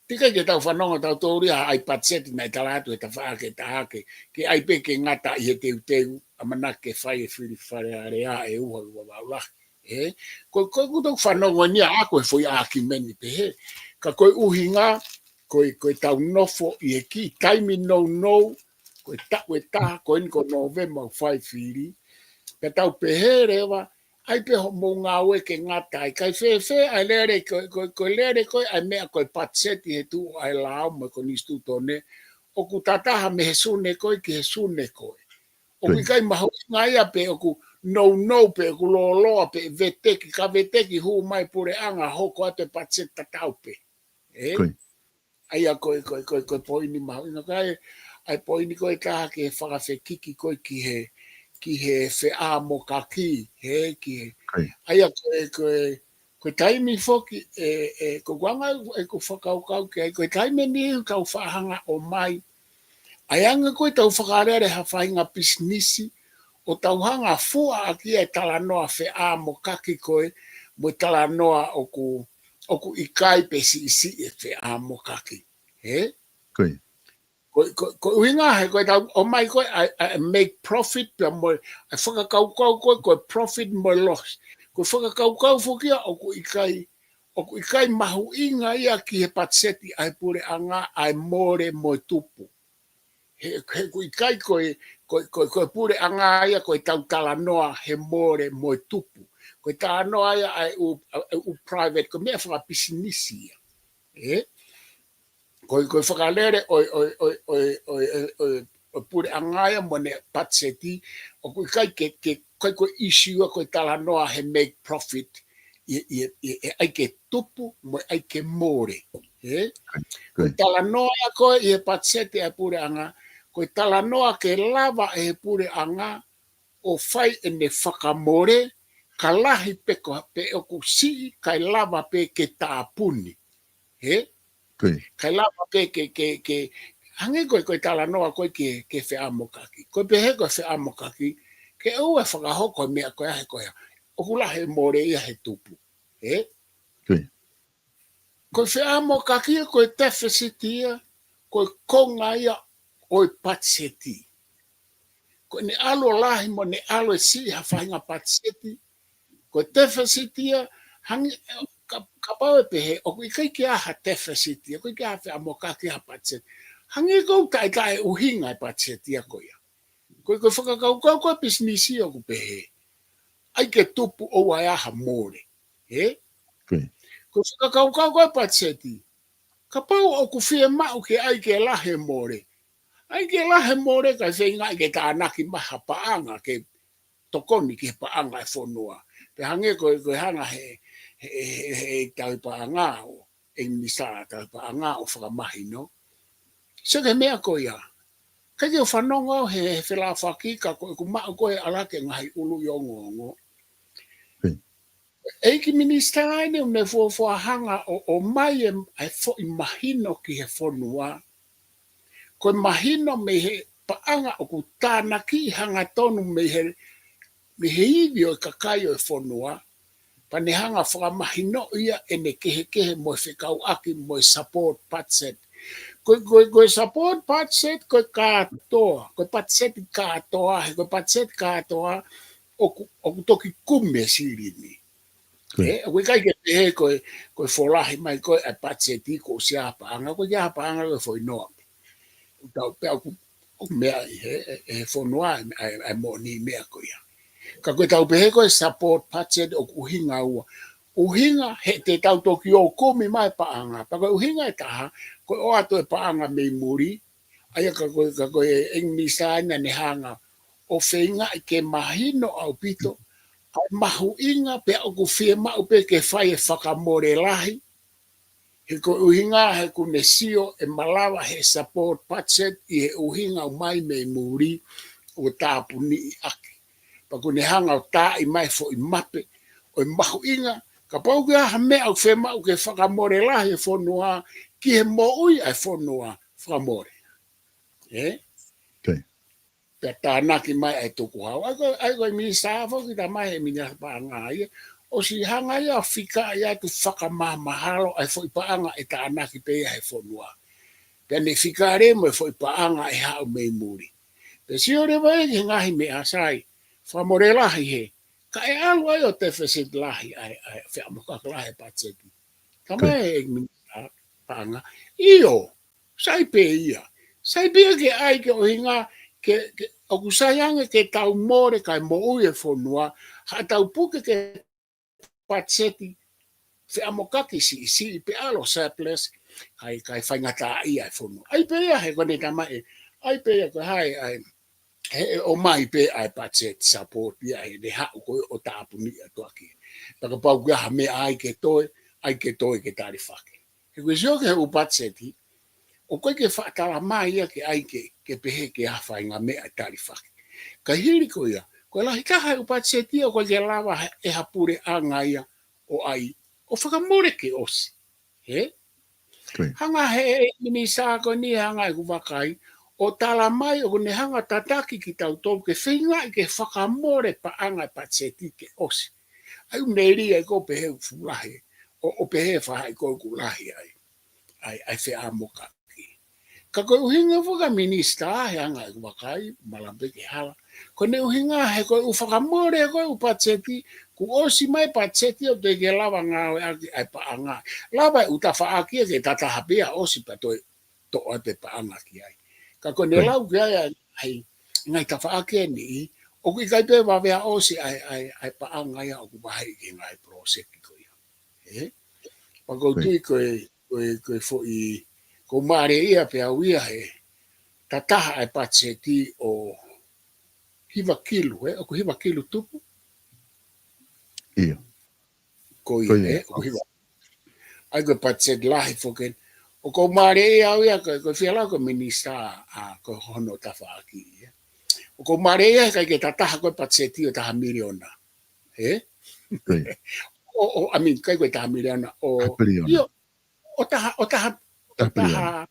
Teʻeki ke tau fanongo tautolu ia ʻa e patiseti naʻe tala atu he tafaʻaki ʻe taha ke, ke ʻai pē ke ngata ʻi he teuteu ʻamanaki ke fai e fili Fale Alea ʻe ua ʻi Vavaʻu lahi. Ē, ko, ko, ko ʻeku fanongo ni ʻaʻaku he foʻi ʻākiumeni pehē. Ka ko e ʻuhinga, ko e, ko e tau nofo ʻi he kiʻi taimi nounou, ko e taʻu ʻe taha, ko eni ko Nōvema ʻoku fai fili. Pea tau pehē leva, ʻai pē hoʻomou ngāue ke ngata ai. Kae fēfē ʻa e lele, ko, ko, ko e lele ko ē ʻa e meʻa ko e patiseti he tuʻu ʻa e lao mo e konisitūtone. ʻOku tataha mei he Sune ko ē ki he Sune ko ē. ʻOku Good. ʻikai mahuʻinga ia pe ʻoku nounou pe ʻoku lōloa pe veteki, ka veteki hū mai puleʻanga hoko atu e patiseti tatau pē. Ē? Good. ʻA ia ko e, ko e, ko e, ko e poini mahuʻinga ka e, ʻa e poini ko ē taha ke fakafekiki ko ē ki he, ki he feʻamokaki, ē, ki he. Good. ʻA ia ko e, ko e, ko e taimi foki, ē, ē, ko ʻeku anga ʻeku fakakaukau ki ai, ko e taimi ni ʻoku tau faʻa hanga ʻo ʻomai. ʻA e anga ko ē tau fakalele ha faʻahinga pisinisi, ʻo tau hanga fuaʻaki e talanoa feʻamokaki ko ē, mo e talanoa ʻoku, ʻoku ʻikai pe siʻisiʻi e feʻamokaki. Ē? Good. Ko, ko, ko e ʻuhinga he ko e tau ʻomai ko ē ʻa e, ʻa e make profit pea mo e, ʻa e fakakaukau ko ē, ko e profit mo e loss. Ko e fakakaukau foki ia ʻoku ʻikai, ʻoku ʻikai mahuʻinga ia ki he patiseti ʻa e puleʻanga ʻa e mole mo e tupu. He, he ʻoku ʻikai ko e, ko e, ko e, ko e puleʻanga ia ko e tau talanoa he mole mo e tupu. Ko e talanoa ia ʻa e ʻū, ʻa e ʻū private, ko e meʻa fakapisinisi ia. ʻE? Ko e, ko e fakalele ʻo e, ʻo e, ʻo e, ʻo e, ʻo e, ʻo e, ʻo e puleʻanga ia mo ʻene patiseti, ʻoku ʻikai ke, ke, ʻikai ko e issue ia ko e talanoa he make profit, ʻi, ʻi, ʻi, ʻi he ʻai ke tupu, mo e ʻai ke mole. ʻE? Ko e Good. talanoa ia ko ē ʻi he patiseti ʻa e puleʻanga, ko e talanoa ke lava ʻe he puleʻanga ʻo fai ʻene fakamole, ka lahi pe ko, pe ʻoku siʻi, kae lava pē ke tāpuni. ʻE? Good. Kae lava pē ke, ke, ke, hangē ko e, ko e talanoa ko ē ke, ke feʻamokaki. Ko e pehē ko e feʻamokaki, ke ʻoua ʻe fakahoko e meʻa ko ē he ko ē. ʻOku lahi e mole ia he tupu. ʻE? Good. Ko e feʻamokaki ia, ko e tefisiti ia, ko e konga ia ʻo e patiseti. Ko ʻene ʻalu ʻo lahi mo ʻene ʻalu ʻo siʻi ha faʻahinga patiseti. Ko e tefisiti ia, hangē, ka, kapau ʻe pehē, ʻoku ʻikai ke ʻi ai ha tefisiti ia, ʻoku ʻikai ke ʻi ai ha feʻamokaki ha patiseti. Hangē ʻoku taʻetaʻe ʻuhinga e patiseti ia ko ia. Ko e, ko e fakakaukau ko ē pisinisi ʻoku pehē. ʻAi ke tupu ʻoua ʻe ʻi ai ha mole. ʻE? Good. Ko e fakakaukau ko ē patiseti. Kapau ʻoku fiemaʻu ke ʻai ke lahi e mole. ʻAi ke lahi e mole kae feingaʻi ke tānaki mai ha paʻanga ke tokoni ki he paʻanga e fonua. Pea hangē ko e, ko e hanga he, he, he, he, he tauhi paʻanga ʻo, ʻe minisitā tauhi paʻanga ʻo fakamahino. Sio ki he meʻa ko ia. ʻIkai ke u fanongo au he, he felāfaki ka ko ʻeku maʻu ko ē ʻa e laka e ngaahi ʻuluʻi ongoongo. Good. ʻEiki minisitā ʻeni ʻoku ne fuofua hanga ʻo, ʻomai e, e foʻi mahino ki he fonua. Ko e mahino mei he paʻanga ʻoku tānaki hangatonu mei he, mei he ivi ʻo e kakai ʻo e fonua. Pea ne hanga fakamahinoʻi ia ʻene kehekehe mo e fekauʻaki mo e support budget. Ko e, ko e, ko e support budget, ko e kātoa, ko e patiseti kātoa, he ko e patiseti kātoa, ʻoku, ʻoku toki kumi e silini. Good. ʻE, ʻoku ʻikai ke pehē ko e, ko e folahi mai ko ē ʻa e patiseti kuo ʻosi ʻi ai ha paʻanga, ko e ʻi ai ha paʻanga ko e foʻi noa. Tau pea ʻoku, ʻoku meaʻi he, he, he fonua, ʻa e, ʻa e moʻoni meʻa ko ia. Ka ko e tau pehē ko e support budget ʻoku ʻuhinga ua. ʻUhinga he te tau toki ō kumi mai paʻanga. Pea ko e ʻuhinga ʻe taha, ko e ʻoatu e paʻanga mei muli, ʻa ia ka ko e, ka ko e ʻEiki minisitā ʻeni naʻa ne hanga ʻo feingaʻi ke mahino ʻaupito, ʻa e mahuʻinga pea ʻoku fiemaʻu pē ke fai e fakamole lahi, he ko e ʻuhinga he ʻoku ne sio ʻe malava he support budget ʻi he ʻuhinga ʻomai mei muli ʻo tāpuniʻi ʻaki. Pea ʻoku ne hanga ʻo taaʻi mai foʻi mape, ʻo e mahuʻinga, kapau ʻoku ʻi ai ha meʻa ʻoku fiemaʻu ke fakamole lahi e fonua, ki he moʻui ʻa e fonua, fakamole. ʻE? Okay. Pea tānaki mai ʻa e tukuhau. ʻA ia ko, ʻa ia ko e minisitā foki tamai he minisitā paʻanga ia. ʻOsi hanga ia ʻo fikaʻi atu fakamahamahalo ʻa e foʻi paʻanga ʻe tānaki pē ia he fonua. Pea ne fika leva mo e foʻi paʻanga ʻe haʻu mei muli. Pea sio leva ia ki he ngaahi meʻa sai. Fakamole lahi he. Ka ʻe ʻalu ai ʻo deficit lahi ʻa e, ʻa e feʻamokaki lahi e patiseti. Tamai Okay. e minisitā paʻanga. ʻIo, sai pē ia. Sai pē ia ke ʻai ke ʻuhinga, ke, ke, ʻoku sai ange ke tau mole kae moʻui e fonua, haʻatau puke ke patiseti, feʻamokaki siʻisiʻi pe ʻalu ʻo surplus, kae, kae faingataʻaʻia e fonua. ʻAi pē ia he ko ʻene tamai ē, ʻai pē ia ko hai, ʻai, he ʻe ʻomai pē ʻa e budget support ia he ne haʻu ko ē ʻo tāpuni atu ʻaki. Pea kapau ʻoku ʻi ai ha meʻa ʻai ke toe, ʻai ke toe ke talifaki. He ko e sio ki he ʻū budget, ʻoku ʻikai ke faʻa talamai ia ke ʻai ke, ke pehē ke ʻi ai ha faʻahinga meʻa talifaki. Ka hili ko ia, ko e lahi taha e ʻū budget ia ʻoku ʻikai ke lava he, ʻe ha puleʻanga ia ʻo ʻai, ʻo fakamole ke ʻosi. He? Ko ia. Hanga he minisitā ko eni hanga ʻeku vakai, ʻo talamai ʻoku ne hanga tataki kitautolu ke feingaʻi ke fakamole paʻanga e patiseti ke ʻosi. ʻAi ʻū melia ʻi ko pehē ʻoku fuʻu lahi, ʻo, ʻo pehē faʻahi ko ē ʻoku lahi ai. ʻAi, ʻai feʻamokaki. Ka ko e ʻuhinga foki ʻa e minisitā he anga ʻeku vakai, mālō pē ke hala. Ko ʻene ʻuhinga he ko e ʻū fakamole ko e ʻū patiseti, kuo ʻosi mai patiseti ʻo teʻeki ke lava ngāueʻaki ʻa e paʻanga. Lava e ʻū tafaʻaki ia ke tataha pē ia ʻosi pea toe toʻo atu e paʻanga ki ai. Ka ko ʻene lau ki ai ʻa e ngaahi tafaʻaki ʻe niʻihi, ʻoku ʻikai pē vave ʻa ʻosi ʻa e, ʻa e, ʻa e paʻanga ia ʻoku vaheʻi ki he ngaahi poloseki ko ia. Ē? Pea ʻoku ou tui ko e, ko e, ko e foʻi, ʻoku ou mālieʻia pē au ia he tataha ʻa e patiseti ʻo hiva kilu, ē? ʻOku hiva kilu tupu? ʻIo. Ko ia, ē? ʻOku hiva. ʻA ia ko e patiseti lahi foki eni. ʻOku ou mālieʻia au ia ko e, ko e fia lau ko e minisitā, ʻa, ko hono tafaʻaki ia. ʻOku ou mālieʻia he ʻikai ke tataha ko e patiseti ʻo taha miliona. Ē? ʻO, ʻo, I mean, ʻikai ko e taha miliona, ʻo, ʻio, ʻo taha, ʻo taha, ʻo taha,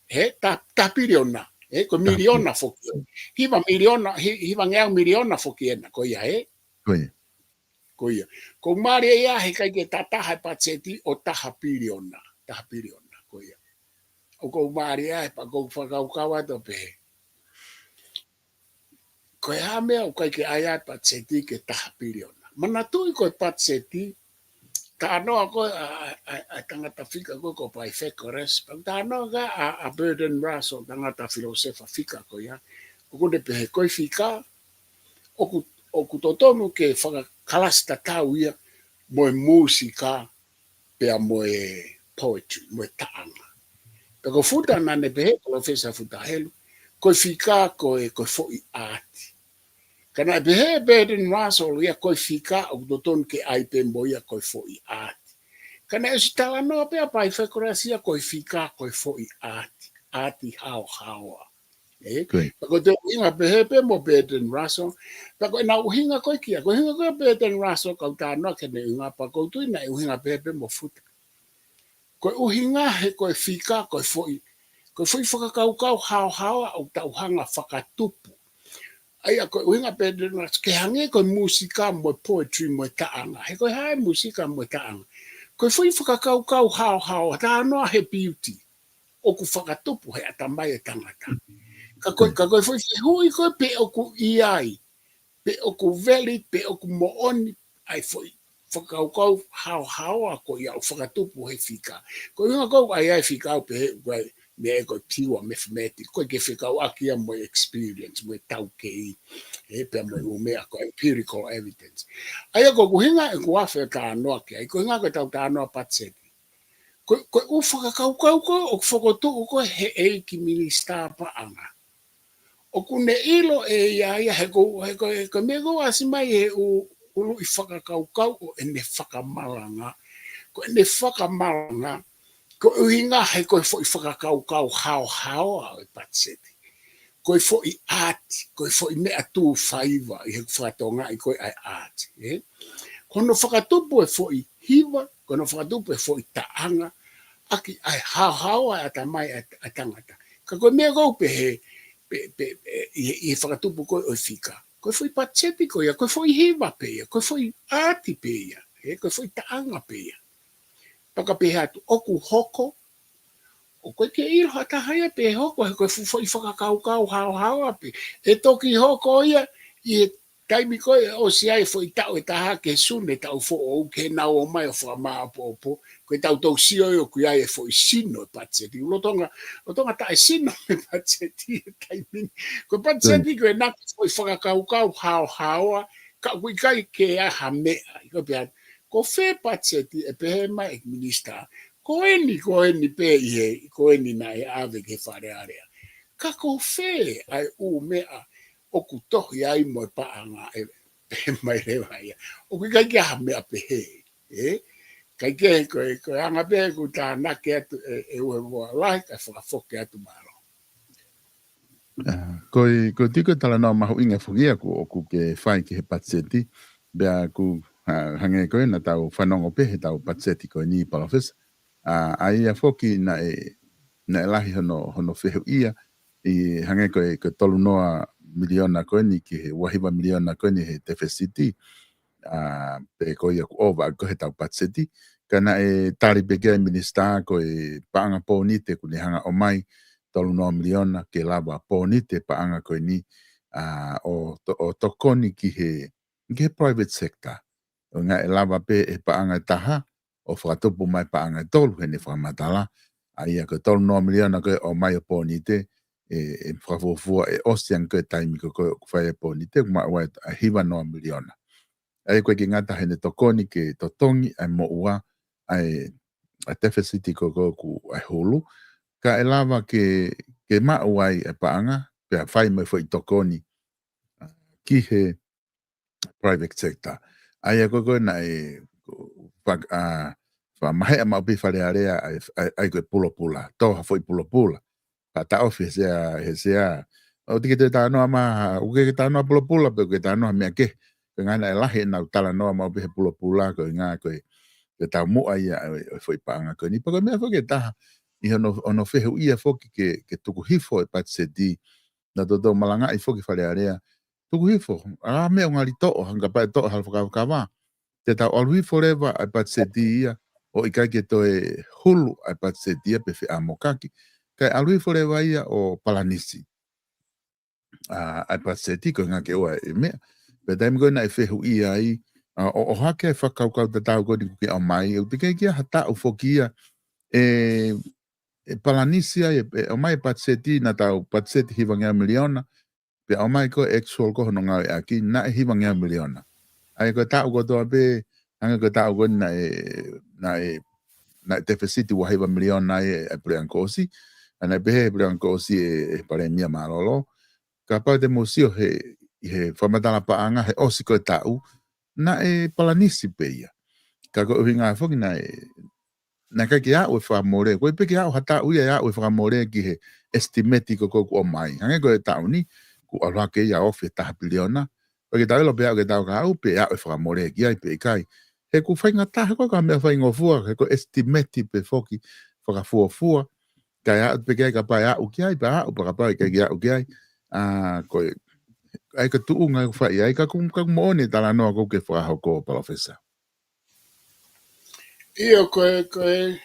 ē, taha, taha piliona, ē, ko e miliona foki. Hiva miliona, hi-, hiva ngeau miliona foki ena, ko ia, ē? Ko ia. ʻOku ou mālieʻia he ʻikai ke tataha e patiseti ʻo taha piliona, taha piliona, ko ia. ʻOku ou mālieʻia he pea ʻoku ou fakakaukau atu pē. Ko e hā e meʻa ʻoku ʻikai ke ʻai ai patiseti ke taha piliona. Manatuʻi ko e patiseti, talanoa ko ē ʻa, ʻa, ʻa, ʻa e tangata fika ko ē ko Pythagoras, pea talanoa ko ē ʻa, ʻa Bertrand Russell, tangata filōsefa fika ko ia. ʻOku ne pehē ko e fika, ʻoku, ʻoku totonu ke fakakalasi tatau ia mo e mūsika, pea mo e poetry, mo e taʻanga. Pea ko Futa naʻa ne pehē, Palōfesa Futa Helu, ko e fika ko e, ko e foʻi ʻaati. Ka naʻe pehē ʻe Bertrand Russell ia ko e fika ʻoku totonu ke ʻai pē mo ia ko e foʻi ʻaati. Ka naʻe ʻosi talanoa pē ʻa Pythagoras ia ko e fika ko e foʻi ʻaati, ʻaati haohaoa. Ē? Pea ko e toe ʻuhinga pehē pē mo Bertrand Russell, pea ko ʻena ʻuhinga ko ē ki ai, ko e ʻuhinga ko ē Bertrand Russell kau talanoa ki heʻene ʻuhinga pea ʻoku ou tui naʻe ʻuhinga pehē pē mo Futa. Ko e ʻuhinga he ko e fika, ko e foʻi, ko e foʻi fakakaukau haohaoa ʻoku tau hanga fakatupu. ʻA ia ko e ʻuhinga Bertrand Russell, ke hangē ko e mūsika mo e poetry mo e taʻanga. He ko e hā e mūsika mo e taʻanga? Ko e foʻi fakakaukau haohaoa, talanoa he beauty. ʻOku fakatupu he ʻatamai e tangata. Ka ko e, ka ko e foʻi fehuʻi ko ē pe ʻoku ʻi ai, pe ʻoku valid, pe ʻoku moʻoni, ʻa e foʻi fakakaukau haohaoa ko ia ʻoku fakatupu he fika. Ko e ʻuhinga ko ē ʻoku ʻai ai e fika ʻoku pehē ko e meʻa ko e pure mathematics, ʻoku ʻikai ke fekauʻaki ia mo e experience, mo e taukei, ē, pea mo e ʻū meʻa ko e empirical evidence. ʻA ia ko e ʻuhinga ʻeku ʻofa ʻo talanoa ki ai, ko e ʻuhinga ko ʻetau talanoa patiseti. Ko, ko e ʻū fakakaukau ko ē ʻoku fokotuʻu ko ē he ʻEiki Minisitā Paʻanga. ʻOku ne ʻilo ʻe ia ia he ko, he ko, he ko e meʻa ko ē ʻoku ʻasi mai he ʻū, ʻuluʻi fakakaukau ʻo ʻene fakamalanga. Ko ʻene fakamalanga, ko e ʻuhinga he ko e foʻi fakakaukau haohaoa ʻo e patiseti. Ko e foʻi ʻaati, ko e foʻi meʻa tuʻufaiva ʻi he fakatokangaʻi ko ē ʻa e ʻaati, ē? Ko hono fakatupu e foʻi hiva, ko hono fakatupu e foʻi taʻanga, ʻaki ʻa e haohaoa e ʻatamai ʻa e, ʻa e tangata. Ka ko e meʻa ko ē ʻoku pehē, pe, pe, pe, ʻi he, ʻi he fakatupu ko ē ʻo e fika. Ko e foʻi patiseti ko ia, ko e foʻi hiva pē ia, ko e foʻi ʻaati pē ia, ē, ko e foʻi taʻanga pē ia. Pea ka pehē atu, ʻoku hoko, ʻoku ʻikai ke ʻilo ha taha ia pe hoko, he ko e fu-, foʻi fakakaukau haohaoa pē. ʻE toki hoko ia, ʻi he taimi ko ē ʻosi ai e foʻi taʻu ʻe taha ki he Sune taʻu foʻou ke nau ō mai ʻo fakamāʻopoʻopo, ko ʻetau toutou sio ʻoku ʻi ai e foʻi sino e patiseti. Lolotonga, lolotonga taʻe sino e patiseti he taimi ni. Ko e patiseti ko ʻena foʻi fakakaukau haohaoa, ka ʻoku ʻikai ke ʻi ai ha meʻa, ʻikai pē ha, ko fē patiseti ʻe pehē mai e minisitā, ko eni, ko eni pē ʻi he, ko eni naʻe ʻave ki he Fale Alea. Ka ko fē ʻa e ʻū meʻa ʻoku tohi ai mo e paʻanga ʻe pehē mai leva ia. ʻOku ʻikai ke ʻi ai ha meʻa pehē, ē? ʻIkai ke, ko e, ko e anga pē ʻeku tānaki atu ʻe, ʻe uevoa lahi, kae fakafoki atu mālō. ʻA, ko e, ko e tiko talanoa mahuʻinga foki ia ʻoku, ʻoku ke fai ki he patiseti, pea ʻoku, ʻa, hangē ko ē naʻa tau fanongo pē heʻetau patiseti ko eni Palōfesa. ʻA, ʻa ia foki naʻe, naʻe lahi hono, hono fehuʻia, ʻi hangē ko e, ko e tolu noa miliona ko eni ki he ua hiva miliona ko eni he tefesiti, ʻa, pe ko ia ʻoku ʻova ko ē heʻetau patiseti, ka naʻe tali pē ki ai e minisitā ko e paʻanga pōnite ʻoku ne hanga ʻo ʻomai, tolu noa miliona ke lava pōnite paʻanga ko eni, ʻa, ʻo, to, ʻo tokoni ki he, ki he private sector. ʻO ngā ʻe lava pē ʻe paʻanga ʻe taha, ʻo fakatupu mai paʻanga ʻe tolu heʻene fakamatala. ʻA ia ko e tolu noa miliona ko ē ʻomai ʻo pōnite, ʻe, ʻe fakafuofua ʻe ʻosi ange ko e taimi ko ē ʻoku fai ai pōnite, ʻoku maʻu ai ʻa e hiva noa miliona. ʻA ia ko e ʻikai ke ngata heʻene tokoni ke totongi ʻa e moʻua, ʻa e, ʻa e tefisiti ko ē ʻoku ʻa e hulu. Ka ʻe lava ke, ke maʻu ai ʻa e paʻanga, pea fai mai foʻi tokoni, ʻa, ki he private sector. ʻA ia ko ē ko ē naʻe, fa-, ʻa, fakamaheʻa maʻu pē ʻi Fale Alea, ʻa e, ʻa e, ʻa e ko e pulopula. Tō ha foʻi pulopula. Ka taʻofi he sea, he sea. ʻOku ʻikai ke toe talanoa mai, ʻoku ʻikai ke talanoa pulopula, pe ʻoku ʻikai ke talanoa meʻa kehe. Ko e ʻuhinga naʻe lahi ʻenau talanoa maʻu pē he pulopula, ko e ʻuhinga ko e, ko e taumuʻa ia ʻo e, ʻo e foʻi paʻanga ko eni. Pea ko e meʻa foki ʻe taha, ʻi hono, hono fehuʻia foki ke, ke tuku hifo e patiseti, naʻa toutou malangaʻi foki Fale Alea, tuku hifo, ʻa e meʻa ʻoku ngali toʻo, hangē kapau ʻe toʻo hala fakakava. Te tau ʻalu hifo leva ʻa e patiseti ia, ʻo ʻikai ke toe hulu ʻa e patiseti ia pe feʻamokaki. Kae ʻalu hifo leva ia ʻo palanisi ʻa, ʻa e patiseti ko e ʻuhinga ke ʻoua ʻe meʻa. Pea taimi ko ē naʻe fehuʻia ai, ʻa, ʻo, ʻohake ʻa e fakakaukau tatau ko eni ʻoku ke ʻomai, ʻoku teʻeki ai ke ʻi ai ha taʻu foki ia, ʻe, ʻe palanisi ai, ʻe, ʻe ʻomai e patiseti, naʻa tau patiseti hivangeau miliona, pea ʻomai ko e actual ko hono ngāueʻaki, naʻe hivangeau miliona. ʻA ia ko e taʻu kotoa pē, hangē ko e taʻu ko eni naʻe, naʻe, naʻe tefisiti ua hiva miliona ai ʻa e puleʻanga kuo ʻosi, ʻa naʻe pehē ʻe he puleʻanga kuo ʻosi ʻe, ʻe he palēmia mālōlō. Kapau te mou sio he, he fakamatala paʻanga, he ʻosi ko e taʻu, naʻe palanisi pē ia. Ka ko e ʻuhinga foki naʻe, naʻe ʻikai ke aʻu e fakamole, ko e pē ke aʻu ha taʻu ia ʻe aʻu e fakamole ki he estimate ko ē ʻoku ʻomai. Hangē ko e taʻu ni, kuo ʻalu hake ia ʻo ofi e taha piliona, pea ke tau ʻilo pe aʻu ki he taʻu kahaʻu, pe aʻu e fakamole ki ai pe ʻikai. He ʻoku faingataʻa ko e ka meʻa faingofua, he ko e estimate pē foki fakafuofua, kae aʻu pē ki ai kapau ʻe aʻu ki ai, pea aʻu pē kapau ʻe ʻikai ke aʻu ki ai. ʻA, ko e, ʻa ia ko e tuʻunga ʻoku fai ai, ka ʻoku, ka ʻoku moʻoni e talanoa ʻoku ke fakahoko, Palōfesa. ʻIo, ko e, ko e,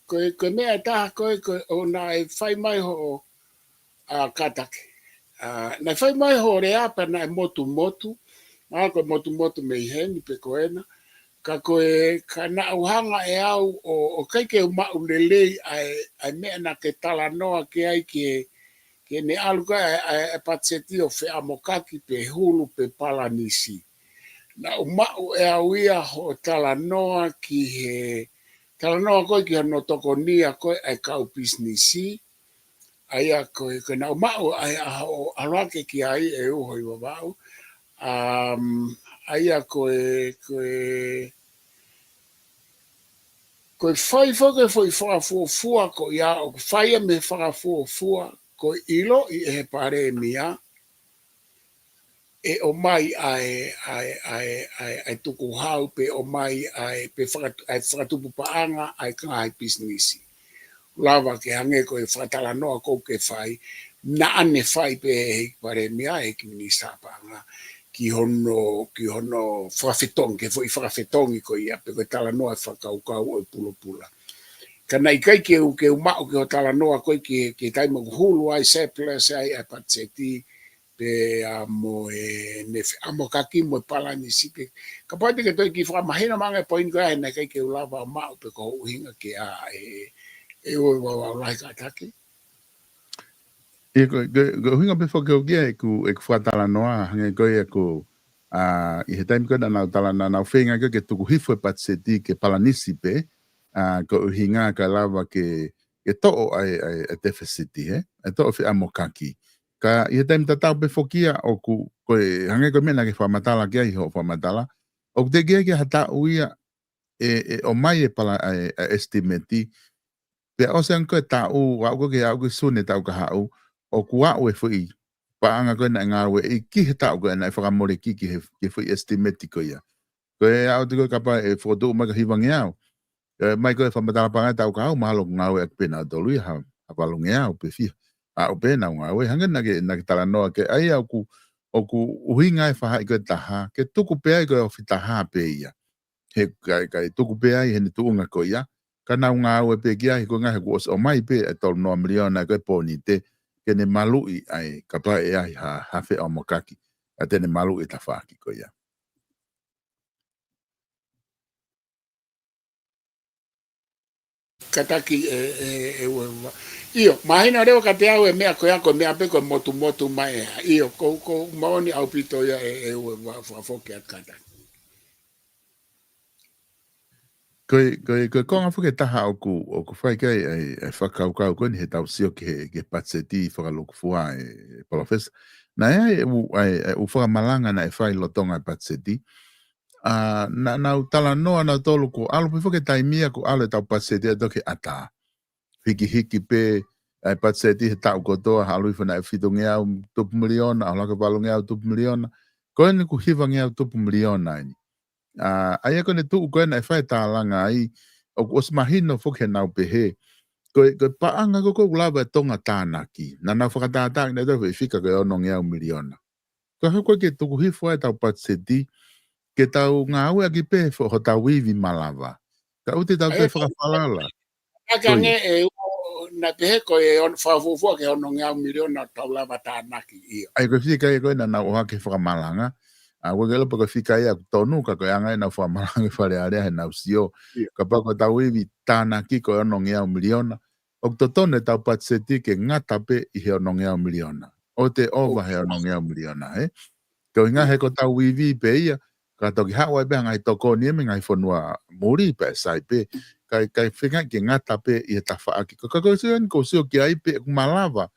ko e, ko e meʻa ʻe taha ko e, ko e, ʻo naʻe fai mai hoʻo, ʻa, kātaki. ʻA, naʻe fai mai hoʻo lea pea naʻe motumotu, naʻa ko e motumotu mei heni pe ko ena. Ka ko e, ka naʻa ku hanga ʻe au ʻo, ʻo ʻikai ke u maʻu lelei ʻa e, ʻa e meʻa naʻa ke talanoa ki ai ki he, ke ne ʻalu ko ē ʻa e, ʻa e, ʻa e patiseti ʻo feʻamokaki pe hulu pe palanisi. Naʻa ku maʻu ʻe au ia hoʻo talanoa ki he, talanoa ko ē ki hono tokonia ko ē ʻa e kau pisinisi. ʻA ia ko e, ko e naʻa ku maʻu ʻa e ʻaho ʻo ʻalu hake ki ai ʻe uho ʻi Vavaʻu. Um, ʻa ia ko e, ko e, ko e fai foki e foʻi fakafuofua ko ia, ʻoku fai ia mei he fakafuofua, ko e ʻiloʻi ʻe he palēmia, ʻe ʻomai ʻa e, ʻa e, ʻa e, ʻa e, ʻa e tukuhau pe ʻomai ʻa e, pe faka-, ʻa e fakatupu paʻanga ʻa e ngaahi pisinisi. Lava ke hangē ko e fakatalanoa ʻoku ke fai, naʻa ne fai pē ʻe he palēmia, ʻe he kiʻi minisitā paʻanga, ki hono, ki hono fakafetongi, ki he foʻi fakafetongi ko ia, pe ko e talanoa e fakakaukau ʻo e pulopula. Ka naʻe ʻikai ke u, ke u maʻu ki hoʻo talanoa ko ē ki, ki he taimi ʻoku hulu ai, surplus ai ʻa e patiseti, pea mo ʻene feʻamokaki mo e palanisi ke. Kapau te ke toe kiʻi fakamahino mai ange e poini ko ia he naʻe ʻikai ke u lava ʻo maʻu pe ko hoʻo ʻuhinga ki ai ʻe, ʻe ʻOe Vavaʻu Lahi kātaki. ʻIo, ko, ko, ko e ʻuhinga pē foki ʻoku ʻi ai ʻeku, ʻeku fakatalanoa, hangē ko ia ʻoku, ʻa, ʻi he taimi ko ē naʻa nau talanoa, naʻa nau feinga ko ē ke tuku hifo e patiseti ke palanisi pē, ʻa, ko e ʻuhinga kae lava ke, ke toʻo ʻa e, ʻa e, ʻa e tefisiti, he? ʻA e toʻo feʻamokaki. Ka ʻi he taimi tatau pē foki ia ʻoku, ko e, hangē ko e meʻa naʻa ke fakamatala ki ai hoʻo fakamatala, ʻoku teʻeki ai ke ʻi ai ha taʻu ia ʻe, ʻe ʻomai e pala-, ʻa e, ʻa e estimate, pea ʻosi ange ko e taʻu, aʻu ko ē ke aʻu ki Sune taʻu kahaʻu, ʻoku aʻu e foʻi paʻanga ko ē naʻe ngāueʻi ki he taʻu ko ē naʻe fakamole ki, ki he, ki he foʻi estimate ko ia. Ko e aʻu atu ko ē kapau ʻe fokotuʻu mai ko e hivangeau. ʻE, mai ko e fakamatala paʻanga taʻu kahaʻu, mahalo ʻoku ngāueʻaki pē ʻe nautolu ia ha, ha valungeau pe fiha. Aʻu pē naʻa nau ngāue, hangē naʻa ke, naʻa ke talanoa ki ai, ʻoku, ʻoku ʻuhinga e faʻahi ko ē ʻe taha, ke tuku pē ai ko e ofi taha pē ia. He, kae, kae tuku pē ai heʻene tuʻunga ko ia, ka nau ngāue pē ki ai, ko e ngaahi kuo ʻosi ʻomai pē ʻa e tolu noa miliona ko e pōnite, ke ne maluʻi ai, kapau ʻe ʻi ai ha, ha feʻamokaki, ʻa te ne maluʻi e tafaʻaki ko ia. Kātaki e, e, e ua, ua. ʻIo, mahino leva kiate au e meʻa ko ia ko e meʻa pē ko e motumotu mai ē. ʻIo, ko, ko e moʻoni ʻaupito ia e, e ua, ua, fakafoki atu kātaki. Ko e, ko e, ko e konga foki ʻe taha ʻoku, ʻoku fai ki ai e, e fakakaukau ko eni heʻetau sio ki he, ki he patiseti fakalūkufua e, e Palōfesa. Naʻe ʻi ai e ʻū, e, e ʻū fakamalanga naʻe fai lolotonga e patiseti. ʻA, naʻa, naʻa nau talanoa nautolu kuo ʻalu pē foki e taimi ia kuo ʻalu ʻetau patiseti ʻo toki ʻatā. Hikihiki pē ʻa e patiseti he taʻu kotoa, ʻalu hifo naʻe fitungeau tupu miliona, ʻalu hake valungeau tupu miliona. Ko eni kuo hivangeau tupu miliona eni. ʻA, ʻa ia ko eni tuʻu ko ē naʻe fai e tālanga ai, ʻoku ʻosi mahino foki heʻenau pehē. Ko e, ko e paʻanga ko ē ʻoku lava e Tonga tānaki. Naʻa nau fakatātā ʻaki nautolu e fika ko e onongeau miliona. Ka hoko ke tuku hifo ai ʻetau patiseti, ke tau ngāueʻaki pē fo-, hotau ivi malava. Ka ʻoua te tau toe fakafalala. Aka ange e, naʻe pehē ko e on-, fakafuofua ke onongeau miliona tau lava tānaki ia. ʻA ia ko e fika ia ko ē naʻa nau ʻohake fakamalanga. ʻA, ʻoku ʻikai ke ʻilo pe ko e fika ia ʻoku tonu ka ko e anga ʻenau fakamalanga Fale Alea heʻenau sio. ʻIo. Kapau ko ʻetau ivi tānaki ko e onongeau miliona. ʻOku totonu ʻetau patiseti ke ngata pē ʻi he onongeau miliona. ʻOua te ʻova he onongeau miliona, ē? Ko e ʻuhinga he ko ʻetau ivi pē ia, ka toki haʻu ai pē ha ngaahi tokoni ia mei he ngaahi fonua muli pē sai pē. Kae, kae feinga ke ngata pē ʻi he tafaʻaki. Ko, ka ko e sio eni ʻoku ou sio ki ai pē ʻoku malava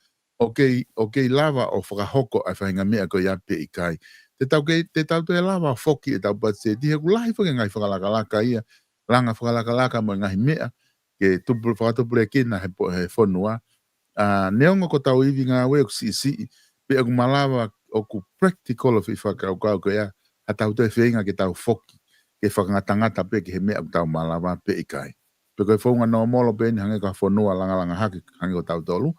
ʻo kei, ʻo kei lava ʻo fakahoko ʻa e faʻahinga meʻa ko ia pe ʻikai. Te tau kei, te tau toe lava foki ʻetau patiseti he ʻoku lahi foki e ngaahi fakalakalaka ia, langa fakalakalaka mo e ngaahi meʻa, ke tupu, fakatupulekina he po-, he fonua. ʻA, neongo ko ʻetau ivi ngāue ʻoku siʻisiʻi, pe ʻoku malava ʻoku practical ʻo e fakakaukau ko ia, ha tau toe feinga ke tau foki, ke fakangatangata pē ki he meʻa ʻoku tau malava pe ʻikai. Pe ko e founga nōmolo pē eni hangē ko ha fonua langalanga hake hangē ko tautolu,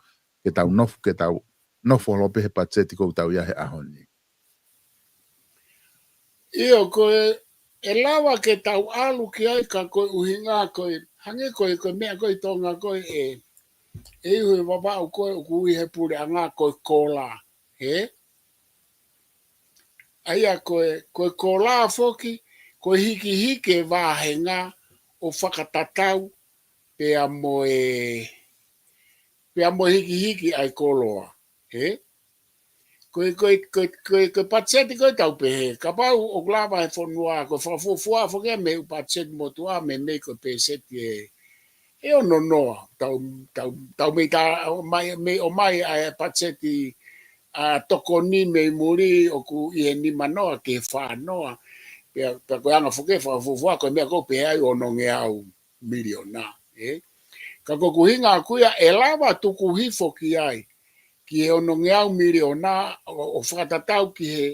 ke tau nofo, ke tau nofo holo pē he patiseti ʻoku tau ʻi ai he ʻaho ni. ʻIo, ko e, ʻe lava ke tau ʻalu ki ai ka ko e ʻuhinga ko e, hangē ko e, ko e meʻa ko e Tonga ko e, e, e ihu e vavaʻu ko e ʻoku ui he puleʻanga ko e kola, ē? ʻA ia ko e, ko e kola foki, ko e hikihiki e vāhenga ʻo fakatatau pea mo e, pea mo e hikihiki ʻa e koloa, ē? Ko e, ko e, ko e, ko e, ko e patiseti ko e tau pehē, kapau ʻoku lava he fonua, ko e fakafuofua foki ia mei he ʻū patiseti motuʻa, meimei ko e peseti ē, ʻe ono noa, tau, tau, tau mei tā, mai, mei ʻomai ʻa e patiseti ʻa tokoni mei muli ʻoku ʻi he nima noa ki he fā noa. Pea, pea ko e anga foki e fakafuofua, ko e meʻa ko e pehē ai onongeau miliona, ē? Ka ko ʻeku ʻuhinga ʻaʻaku ia ʻe lava tuku hifo ki ai, ki he onongeau miliona ʻo, ʻo fakatatau ki he,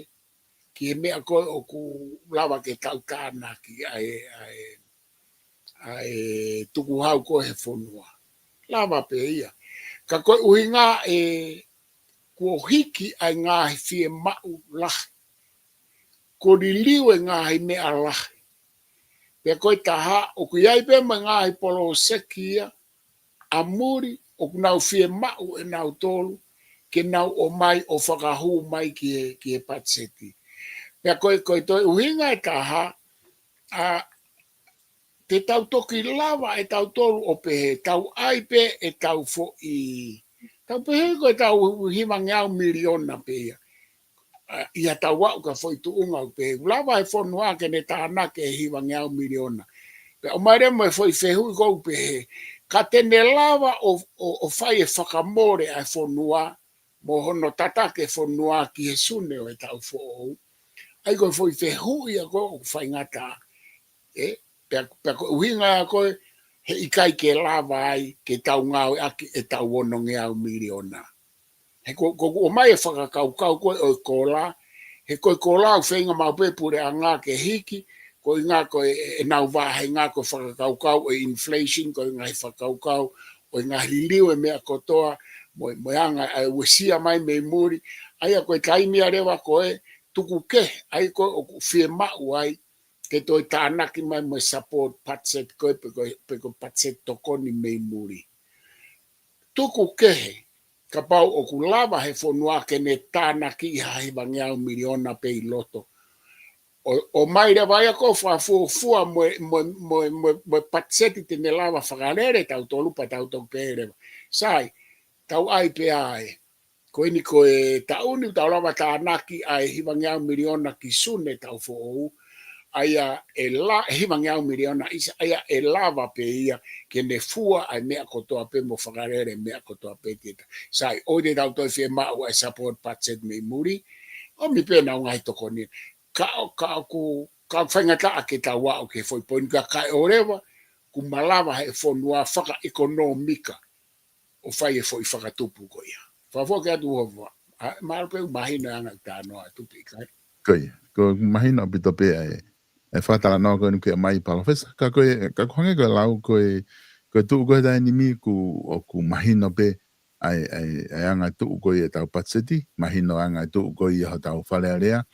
ki he meʻa ko ē ʻoku lava ke tau tānaki ʻa e, ʻa e, ʻa e tukuhau ko ē he fonua. Lava pē ia. Ka ko e ʻuhinga ē kuo hiki ʻa e ngaahi fiemaʻu lahi. Kuo liliu e ngaahi meʻa lahi. Pea ko e taha, ʻoku ʻi ai pē mo e ngaahi poloseki ia, ʻa muli, ʻoku nau fiemaʻu ʻe nautolu, ke nau ʻomai ʻo fakahū mai ki he, ki he patiseti. Pea ko e, ko e toe ʻuhinga ʻe taha, ʻa, te tau toki lava ʻe tautolu ʻo pehē, tau ʻai pē ʻetau foʻi, tau pehē ko ʻetau hivangeau miliona pē ia. ʻA, ʻi ha tau aʻu ki ha foʻi tuʻunga ʻo pehē, ʻoku lava e fonua ke ne tānaki e hivangeau miliona. Pea ʻomai leva mo e foʻi fehuʻi ko ē ʻo pehē, ka te ne lava ʻo, ʻo, ʻo fai e fakamole ʻa e fonua, mo hono tataki e fonua ki he Sune ʻo e taʻu foʻou. ʻA ia ko e foʻi fehuʻi ia ko ē ʻoku faingataʻa. Ē, pea, pea ko e ʻuhinga ia ko ē, he ʻikai ke lava ai, ke tau ngāueʻaki ʻetau onongeau miliona. He ko, ko, ko e ʻomai e fakakaukau ko ē ʻo e kola, he ko e kola ʻoku feinga maʻu pē puleʻanga ke hiki, ko e ʻuhinga ko e, ʻenau vāhenga ko e fakakaukau ʻo e inflation, ko e ngaahi fakakaukau ʻo e ngaahi liliu e meʻa kotoa, mo, mo e anga ʻa e uesia mai mei muli, ʻa ia ko e taimi ia leva ko ē, tuku kehe, ʻa ia ko ē ʻoku fiemaʻu ai, ke toe tānaki mai mo e support budget ko ē pe ko e, pe ko e budget tokoni mei muli. Tuku kehe, kapau ʻoku lava he fonua ke ne tānaki ʻi ha hivangeau miliona pē ʻi loto. ʻO, ʻomai leva ia ko e fakafuofua mo e, mo e, mo e, mo e, mo e budget te ne lava fakalele tautolu pea tau toki pehē leva. Sai, tau ʻai pē ʻa e. Ko eni ko e taʻu ni tau lava tānaki ʻa e hivangeau miliona ki Sune taʻu foʻou. ʻA ia ʻe la-, hivangeau miliona ʻisa, ʻa ia ʻe lava pē ia ke ne fua ʻa e meʻa kotoa pē mo fakalele meʻa kotoa pē kita. Sai, ʻoua te tau toe fiemaʻu ʻa e support budget mei muli, ʻomi pē ʻenau ngaahi tokoni. Ka, ka ʻoku, ka ʻoku faingataʻa ke tau aʻu ki he foʻi poini ka kae ʻoua leva, kuo malava he fonua fakaʻekonōmika ʻo fai e foʻi fakatupu ko ia. Fakafoki atu Hova. ʻA, mahalo pē ʻoku mahino e anga ʻeku talanoa atu pē ʻikai. Ko ia, ko e mahino ʻaupito pē ʻa e, e fakatalanoa ko eni ʻoku ʻomai Palōfesa. Ka ko e, ka ʻoku hangē ko e lau ko e, ko e tuʻu ko e taimi ni kuo, ʻoku mahino pē ʻa e, ʻa e, ʻa e anga tuʻu ko ia ʻetau patiseti, mahino anga tuʻu ko ia hotau Fale Alea.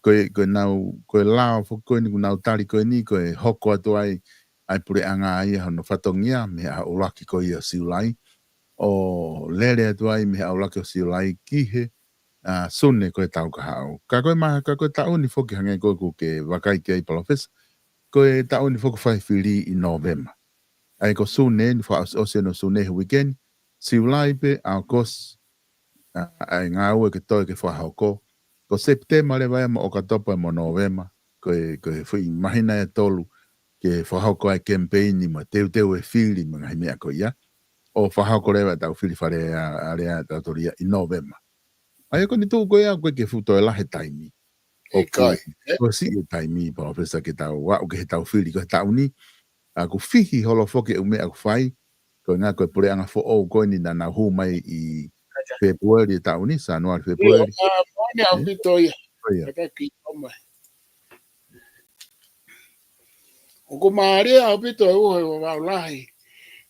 Ko e, ko e nau, ko e lao foki ko eni kuo nau tali ko eni, ko e hoko atu ai ʻa e puleʻanga ia hono fatongia, mei he ʻuluaki ko ia Siulai. ʻO lele atu ai mei he ʻuluaki ʻo Siulai ki he, ʻa, Sune ko e taʻu ka haʻu. Ka ko e ma-, ka ko e taʻu ni foki hangē ko ē ʻoku ke vakai ki ai Palōfesa, ko e taʻu ni foki fai fili ʻi Nōvema. ʻA ia ko Sune ni fakaʻosiʻosi ʻo Sune he weekend, Siulai pē, ʻAokosi, ʻa, ʻa e ngāue ke toe ke fakahoko. Ko Sepitema leva ia mo ʻOkatopa mo Nōvema, ko e, ko e foʻi māhina ʻe tolu ke fakahoko ai e kemipeini mo e teuteu e fili mo e ngaahi meʻa ko ia. ʻO fakahoko leva ʻetau fili Fale Alea ʻa tautolu ia ʻi Nōvema. ʻA ia ko eni tuʻu ko ia ʻoku ʻikai ke fuʻu toe lahi e taimi. ʻOku, ʻikai, ē? Ko e siʻi e taimi Palōfesa ke tau aʻu ki heʻetau fili ko e taʻu ni. ʻA, ʻoku fihi holo foki e ʻū meʻa ʻoku fai, ko e ʻuhinga ko e puleʻanga foʻou ko eni naʻa nau hū mai ʻi Fēpueli e taʻu ni, Sānuali, Fēpueli. ʻIo, ʻa, moʻoni ʻaupito ia. Ko ia. Kātaki ʻomai. ʻOku mālie ʻaupito e uho e Vavaʻu Lahi.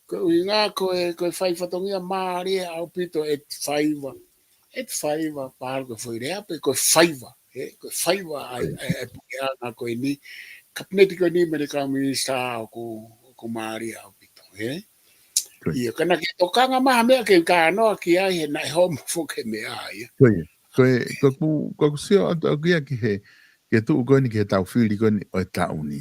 Ko e ʻuhinga ko e, ko e fai fatongia mālie ʻaupito e faiva. E faiva, palo ko e foʻi lea pē, ko e faiva. ʻE, ko e faiva ʻa e, ʻa e, ʻa e puleʻanga ko eni. Kapineti ko eni mo e kau minisitā ʻoku, ʻoku mālie ʻaupito, ē? Ko ia. ʻIo, ka naʻa ke tokanga mai ha meʻa ke u talanoa ki ai he naʻe homo foki e meʻa ia. Ko ia. Ko e, ko ʻeku, ko ʻeku sio atu au ia ki he, ki he tuʻu ko eni ki heʻetau fili ko eni ʻo e taʻu ni.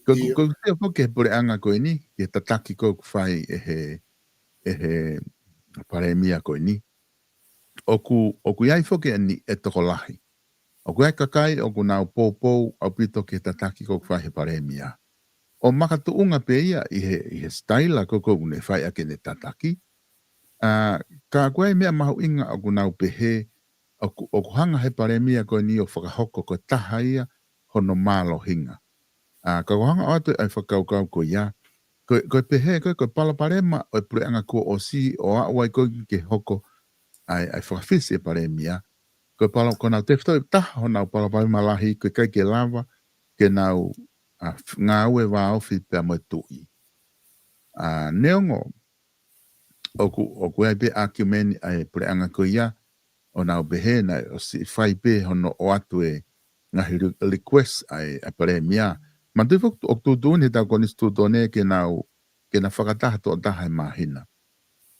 Ko ʻeku, ʻIo. ko ʻeku sio foki ki he puleʻanga ko eni, ki he tataki ko ē ʻoku fai ʻe he, ʻe he palēmia ko eni. ʻOku, ʻoku ʻi ai foki eni e tokolahi. ʻOku ʻi ai e kakai ʻoku nau poupou ʻaupito ki he tataki ko ē ʻoku fai he palēmia. ʻO makatuʻunga pē ia ʻi he, ʻi he sitaila ko ē ʻoku ne fai ʻaki ʻene tataki. ʻA, ka ʻoku ʻi ai e meʻa mahuʻinga ʻoku nau pehē, ʻoku, ʻoku hanga he palēmia ko eni ʻo fakahoko ko e taha ia hono mālohinga. ʻA, ka ʻoku hanga ʻo ʻoatu ʻa e fakakaukau ko ia, ko e, ko e pehē, ko e, ko e palopalema ʻo e puleʻanga kuo ʻosi ʻo aʻu ai ko ē ke hoko ʻa e, ʻa e fakafisi e palēmia. Ko e palo-, ko ʻenau tefitoʻi taha honau palopalema lahi, ko e ʻikai ke lava ke nau, ʻa, f-, ngāue vāofi pea mo e tuʻi. ʻA, neongo, ʻoku, ʻoku ʻi ai pē ʻakiumeni ʻa e puleʻanga ko ia, ʻo nau pehē naʻe ʻosi fai pē hono ʻoatu e ngaahi re-, request ʻa e, ʻa e palēmia. Manatuʻi foki ʻoku tuʻutuʻuni heʻetau konisitūtone ke nau, ke na fakataha tokotaha he māhina.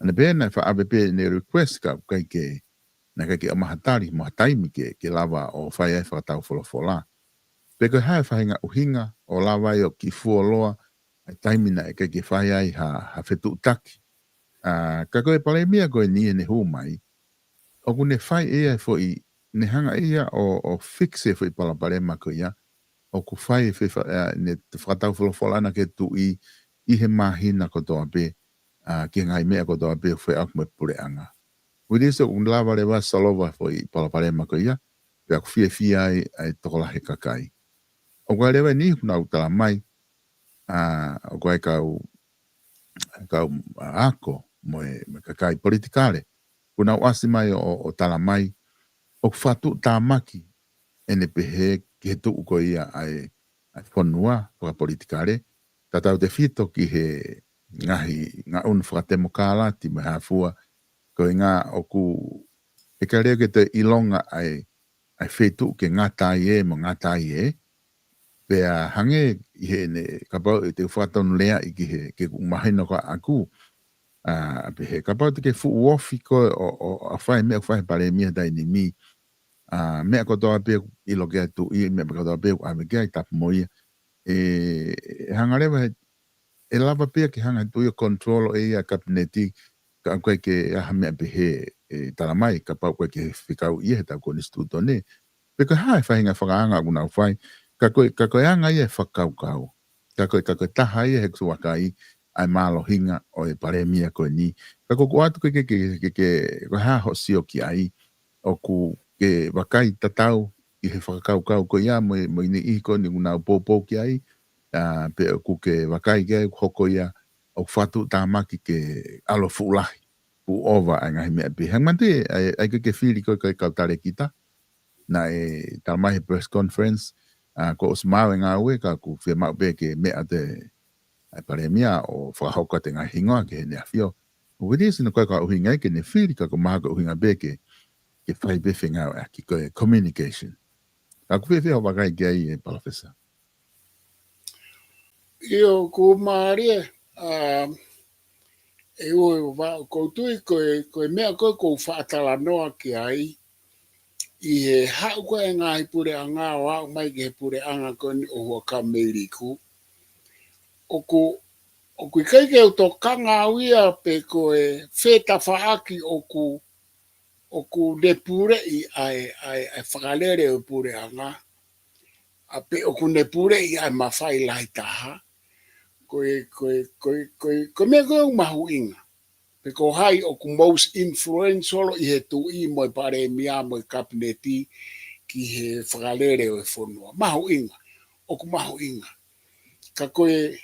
ʻA ia pē naʻe faʻa ʻave pē ʻene request ka ʻoku ʻikai ke, naʻe ʻikai ke ʻomai ha tali mo ha taimi ke, ke lava ʻo fai ai e fakataufolofola. Pe ko e hā e faʻahinga ʻuhinga ʻo lava ai ʻo kiʻi fuoloa ʻa e taimi naʻe ʻikai ke fai ai ha, ha fetuʻutaki. ʻA, ka ko e palēmia ko eni ʻene hū mai, ʻoku ne fai ʻe ia e foʻi, ne hanga ʻe ia ʻo, ʻo fix e foʻi palopalema ko ia, ʻoku fai e fefa-, ʻa, ne fakataufolofola ʻana ki he tuʻi ʻi he māhina kotoa pē, ʻa, ki he ngaahi meʻa kotoa pē ʻoku fai ʻaki mo e puleʻanga. Which is ʻoku lava leva solova e foʻi palopalema ko ia, pea ʻoku fiefia ai ʻa e tokolahi e kakai. ʻOku ʻi ai leva e niʻihi kuo nau tala mai, ʻa, ʻoku ʻi ai e kau, kau, ʻa, ako mo e, mo e kakai politikale. Kuo nau ʻasi mai ʻo, ʻo, ʻo tala mai, ʻoku fakatuʻutāmaki ʻene pehē ki he tuʻu ko ia ʻa e, ʻa e fonua fakapolitikale, tatau tefito ki he ngaahi ngaʻunu fakatemokalati mo e hā fua, ko e ʻuhinga ʻoku ʻikai leva ke toe ʻilonga ʻa e, ʻa e feituʻu ke ngata ai ē, mo ngata ai ē. Pea hangē ʻi heʻene, kapau ʻe te fakatonu lea ʻi ki he, ke kuo mahino ko ʻaku, ʻa, pehē, kapau te ke fuʻu ofi koe ʻo, ʻo, ʻo fai meʻa ʻoku fai he palēmia he taimi ni, ʻa, meʻa kotoa pē ʻoku ʻilo ki ai e tuʻi, meʻa kotoa pē ʻoku ʻave ki ai, tapu mo ia. ʻE, ʻe hanga leva he, ʻe lava pē ia ke hanga he tuʻi ʻo control ʻe ia e kapineti, ka ʻoku ʻikai ke ʻi ai ha meʻa pehē ʻe tala mai, kapau ʻoku ʻikai ke fekauʻi ia he ʻetau konisitūtone. Pe ko e hā e faʻahinga fakaanga ʻoku nau fai, ka ko e, ka ko e anga ia e fakakaukau. Ka ko e, ka ko e taha ia he kusu vakai ʻa e mālohinga ʻo e palēmia ko eni. Ka ko ʻeku ʻoatu ke, ke, ke, ke, ke, ko e hā hoʻo sio ki ai, ʻoku ke vakai tatau ʻi he fakakaukau ko ia mo e, mo e niʻihi ko eni ʻoku nau poupou ki ai, ʻa, pe ʻoku ke vakai ki ai ʻoku hoko ia ʻoku fakatuʻutāmaki ke ʻalu fuʻu lahi, fuʻu ova ʻa e ngaahi meʻa pē. Hangē manatuʻi, ʻa e, ʻa e ke, ke fili ko e, ko e kau talēkita, naʻe tala mai he press conference, ʻa, kuo ʻosi maau e ngāue ka ʻoku fiemaʻu pē ke meʻa atu e palēmia ʻo fakahoko atu e ngaahi hingoa ki heʻene ʻAfio. ʻO which is, naʻe ʻikai ko ha ʻuhinga ia ke ne fili ka ko e mahalo ko e ʻuhinga pē ke, ke fai pē fengāueʻaki ko e communication. Ka ʻoku fiefia hoʻo vakai ki ai e Palōfesa. ʻIo, ʻoku mālie, ʻa, ʻe ua, ʻe ua, ʻoku ou tui ko e, ko e meʻa ko ē ʻoku ou faʻa talanoa ki ai, ʻi he haʻu ko ē e ngaahi puleʻanga ʻo aʻu mai ki he puleʻanga ko eni ʻo Huʻakavameiliku. ʻOku, ʻoku ʻikai ke u tokanga au ia pe ko e fē tafaʻaki ʻoku, ʻoku ne puleʻi ʻa e, ʻa e, ʻa e fakalele ʻo e puleʻanga, ʻa pe ʻoku ne puleʻi ʻa e mafai lahi taha. Ko e, ko e, ko e, ko e, ko e meʻa ko ē ʻoku mahuʻinga. Pe ko hai ʻoku most influential ʻi he tuʻi mo e palēmia mo e kapineti ki he fakalele ʻo e fonua. Mahuʻinga, ʻoku mahuʻinga. Ka ko e,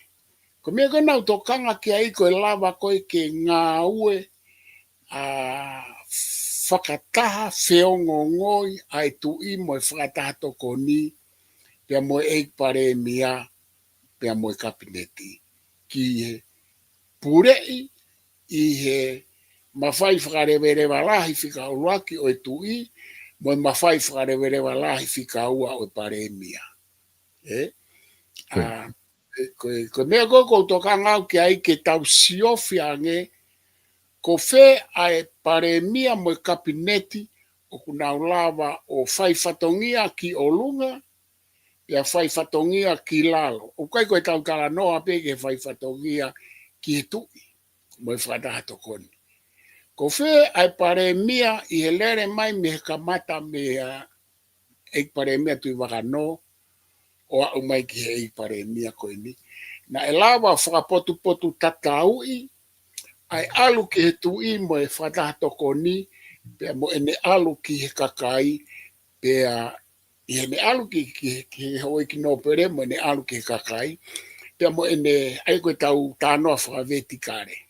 ko e meʻa ko ē naʻa ku tokanga ki ai ko e lava ko ē ke ngāue, ʻa, fakataha feongoongoi ʻa e tuʻi mo e fakataha tokoni, pea mo e ʻeiki palēmia, pea mo e kapineti. Ki he puleʻi ʻi he mafai fakaleveleva lahi fika ʻuluaki ʻo e tuʻi, mo e mafai fakaleveleva lahi fika ua ʻo e palēmia. ʻE? Ko e. ʻA, ko e, ko e, ko e meʻa ko ē ʻoku ou tokanga au ki ai ke tau siofi ange, ko fē ʻa e palēmia mo e kapineti ʻoku nau lava ʻo fai fatongia ki ʻolunga, pea fai fatongia ki lalo. ʻOku ʻikai ko e tau talanoa pē ke fai fatongia ki he tuʻi mo e fakataha tokoni. Ko fē ʻa e palēmia ʻi he lele mai mei he kamata mei he ʻeiki palēmia Tuʻivakanō, ʻo aʻu mai ki he ʻeiki palēmia ko eni. Naʻe lava fakapotupotutatauʻi, ʻa e ʻalu ki he tuʻi mo e fakataha tokoni, pea mo ʻene ʻalu ki he kakai, pea ʻi heʻene ʻalu ki, ki, ki he houʻeiki nōpele mo ʻene ʻalu ki he kakai, pea mo ʻene, ʻa ia ko e tau talanoa fakavetikale.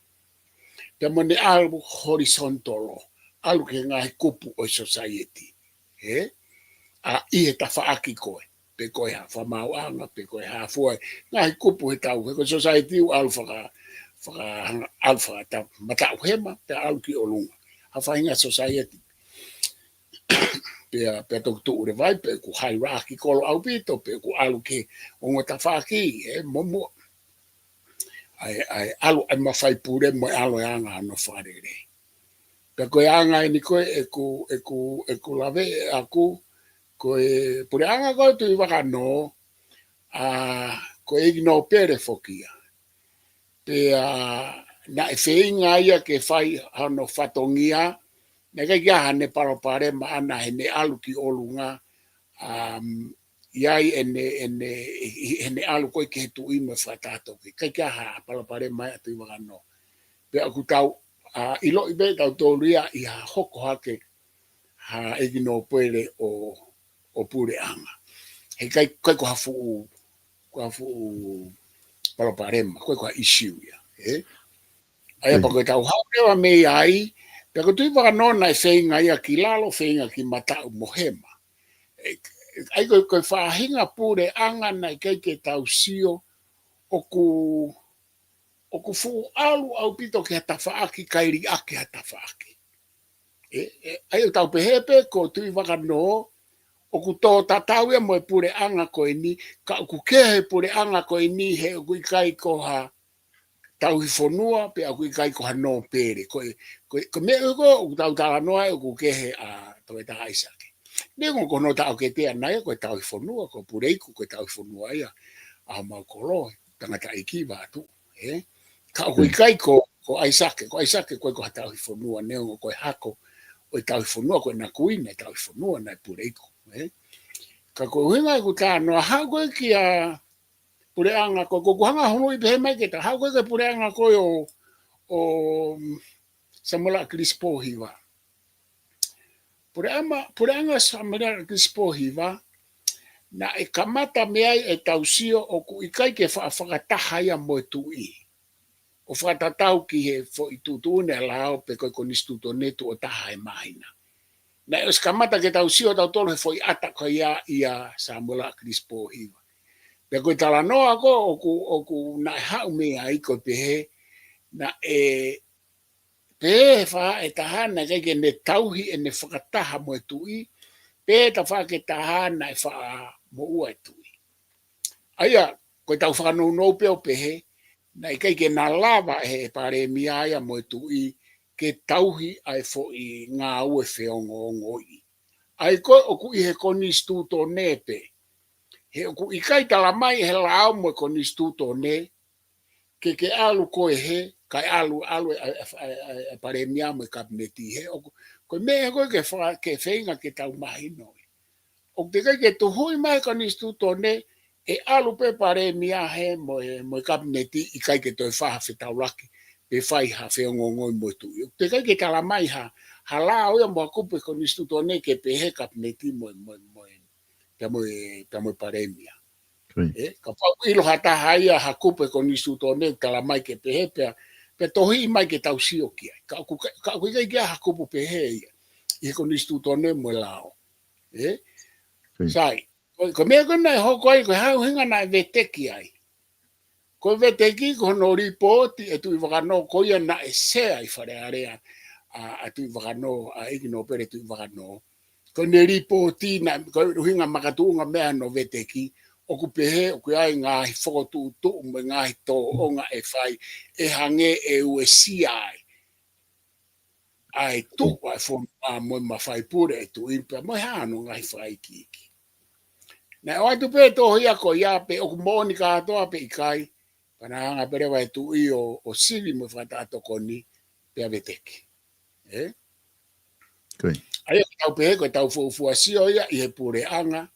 Pea mo ʻene ʻalu horizontal, ʻalu ki he ngaahi kupu ʻo e society. ʻE? ʻA, ʻi he tafaʻaki ko ē, pe ko e hā fakamaauʻanga, pe ko e hā fua, ngaahi kupu he tau, he ko e society ʻoku ʻalu faka, faka, ʻalu faka, ta, mataʻu hema, pea ʻalu ki ʻolunga. Ha faʻahinga society. Pea, pea toki tuʻu leva ai, pe ʻoku hierarchical ʻaupito, pe ʻoku ʻalu ki he ongo tafaʻaki, ʻe, mo, mo, ʻa e, ʻa e, ʻalu ʻa e mafai pule mo e ʻalu e anga ʻo hono fakalele. Pea ko e anga eni ko ē ʻeku, ʻeku, ʻeku lave ʻaku, ko e puleʻanga ko ē Tuʻivakanō, ʻa, ko e ʻeiki nōpele foki ia. Pea naʻe feinga ia ke fai hano fatongia, naʻe ʻikai ke ʻi ai haʻane palopalema ʻana heʻene ʻalu ki ʻolunga, um, ʻi ai ʻene, ʻene, ʻi, ʻi heʻene ʻalu ko ē ki he tuʻi mo e fakataha tokoni. ʻIkai ke ʻi ai ha palopalema ia ʻa Tuʻivakanō. Pea ʻoku tau, ʻa, ʻiloʻi pē tautolu ia ʻi ha hoko hake ha ʻeiki nōpele ʻo, ʻo puleʻanga. He ʻikai, ʻikai ko ha fuʻu, ko ha fuʻu palopalema, ʻikai ko ha issue ia, ʻe? ʻA ia pea ko e tau haʻu leva mei ai, pea ko Tuʻivakanō naʻe feinga ia ki lalo, feinga ki mataʻu mo hema. ʻE, ʻa ia ko e, ko e faʻahinga puleʻanga naʻe ʻikai ke tau sio, ʻoku, ʻoku fuʻu ʻalu ʻaupito ki ha tafaʻaki, kae liʻaki ha tafaʻaki. ʻE, ʻe, ʻa ia ʻoku tau pehē pē ko Tuʻivakanō, ʻoku tō tatau ia mo e puleʻanga ko eni, ka ʻoku kehe puleʻanga ko eni he ʻoku ʻikai ko ha tauhi fonua, pe ʻoku ʻikai ko ha nōpele. Ko e, ko e, ko e meʻa ko ē ʻoku tau talanoa ai ʻoku kehe ʻa Toketā ʻAisake. Neongo ko hono taʻoketea naʻe ko e tauhi fonua, ko Puleiku ko e tauhi fonua ia ʻa homau kolo, tangataʻeiki Vatu, ē? Ka ʻoku ʻikai ko, ko ʻAisake, ko ʻAisake ko e ko ha tauhi fonua, neongo ko e hako ʻo e tauhi fonua, ko e nakuina e tauhi fonua naʻe Puleiku, ē? Ka ko e ʻuhinga ʻeku talanoa, haʻu ko ē kia puleʻanga ko, ko ʻeku hanga hulu i pehē mai ke ta, haʻu ko ē kia puleʻanga ko ē ʻo, ʻo, mm, Samuela Kilisi Pōhiva. Puleʻanga, puleʻanga Samuela Kilisi Pōhiva, naʻe kamata mei ai ʻetau sio ʻoku ʻikai ke fa-, fakataha ia mo e tuʻi. ʻO fakatatau ki he foʻi tuʻutuʻuni ʻa e lao pe ko e konisitūtone tuʻo taha he māhina. Naʻe ʻosi kamata ke tau sio tautolu he foʻi ʻata ko ia ʻia Samuela Kilisi Pōhiva. Pea ko e talanoa ko ē ʻoku, ʻoku naʻe haʻu mei ai ko e pehē, naʻe pehē he faʻahi ʻe taha naʻe ʻikai ke ne tauhi ʻene fakataha mo e tuʻi, pehē he tafaʻaki ʻe taha naʻe faʻa moʻua e tuʻi. ʻA ia, ko ʻetau fakanounou pē ʻo pehē, naʻe ʻikai ke na lava ʻe he palēmia ia mo e tuʻi ke tauhi ʻa e foʻi ngāue feongoongoʻi. ʻA ia ko ē ʻoku ʻi he konisitūtone pē. He ʻoku ʻikai tala mai he lao mo e konisitūtone, ke ke ʻalu koe hē, kae ʻalu, ʻalu e, e, e, e, e palēmia mo e kapineti hē. ʻOku, ko e meʻa ko ē ke fa-, ke feinga ke tau mahino. ʻOku teʻeki ai ke tuhuʻi mai konisitūtone, ʻe ʻalu pē palēmia hē mo e, mo e kapineti ʻikai ke toe fai ha fetaulaki, pe fai ha feongoongoʻi mo e tuʻi. ʻOku teʻeki ai ke tala mai ha, ha lao ia mo ha kupu he konisitūtone ke pehē kapineti mo e, mo e, mo e, pea mo e, pea mo e palēmia. Ē, kapau ʻoku ʻilo ha taha ia ha kupu he konisitūtone ʻoku tala mai ke pehē pea, pea tohiʻi mai ke tau sio ki ai. Ka ʻoku, ka ʻoku ʻikai ke ʻi ai ha kupu pehē ia ʻi he konisitūtone mo e lao. Ē? Sai, ko, ko e meʻa ko ē naʻe hoko ai, ko e hā e ʻuhinga naʻe veteki ai. Ko e veteki ko hono lipooti ʻe Tuʻivakanō ko ia naʻe sea ʻi Fale Alea ʻa, ʻa Tuʻivakanō, ʻa ʻEiki Nōpele Tuʻivakanō. Ko ʻene lipooti naʻe, ko e ʻuhinga makatuʻunga mei ai hono veteki, ʻoku pehē, ʻoku ʻi ai ngaahi fokotuʻutuʻu mo e ngaahi tōʻonga ʻe fai, ʻe hangē ʻe uesia ai ʻa e tuʻu ʻa e fonua mo e mafai pule ʻa e tuʻi pea mo e hā hono ngaahi fakaikiiki. Naʻe ʻoatu pē tohi ia ko ia pe ʻoku moʻoni kātoa pe ʻikai, pea naʻe hanga pē leva ʻe he tuʻi ʻo, ʻo sivi mo e fakataha tokoni pea veteki. Ē? ʻA ia ʻoku tau pehē ko ʻetau fuofua sio ia ʻi he puleʻanga,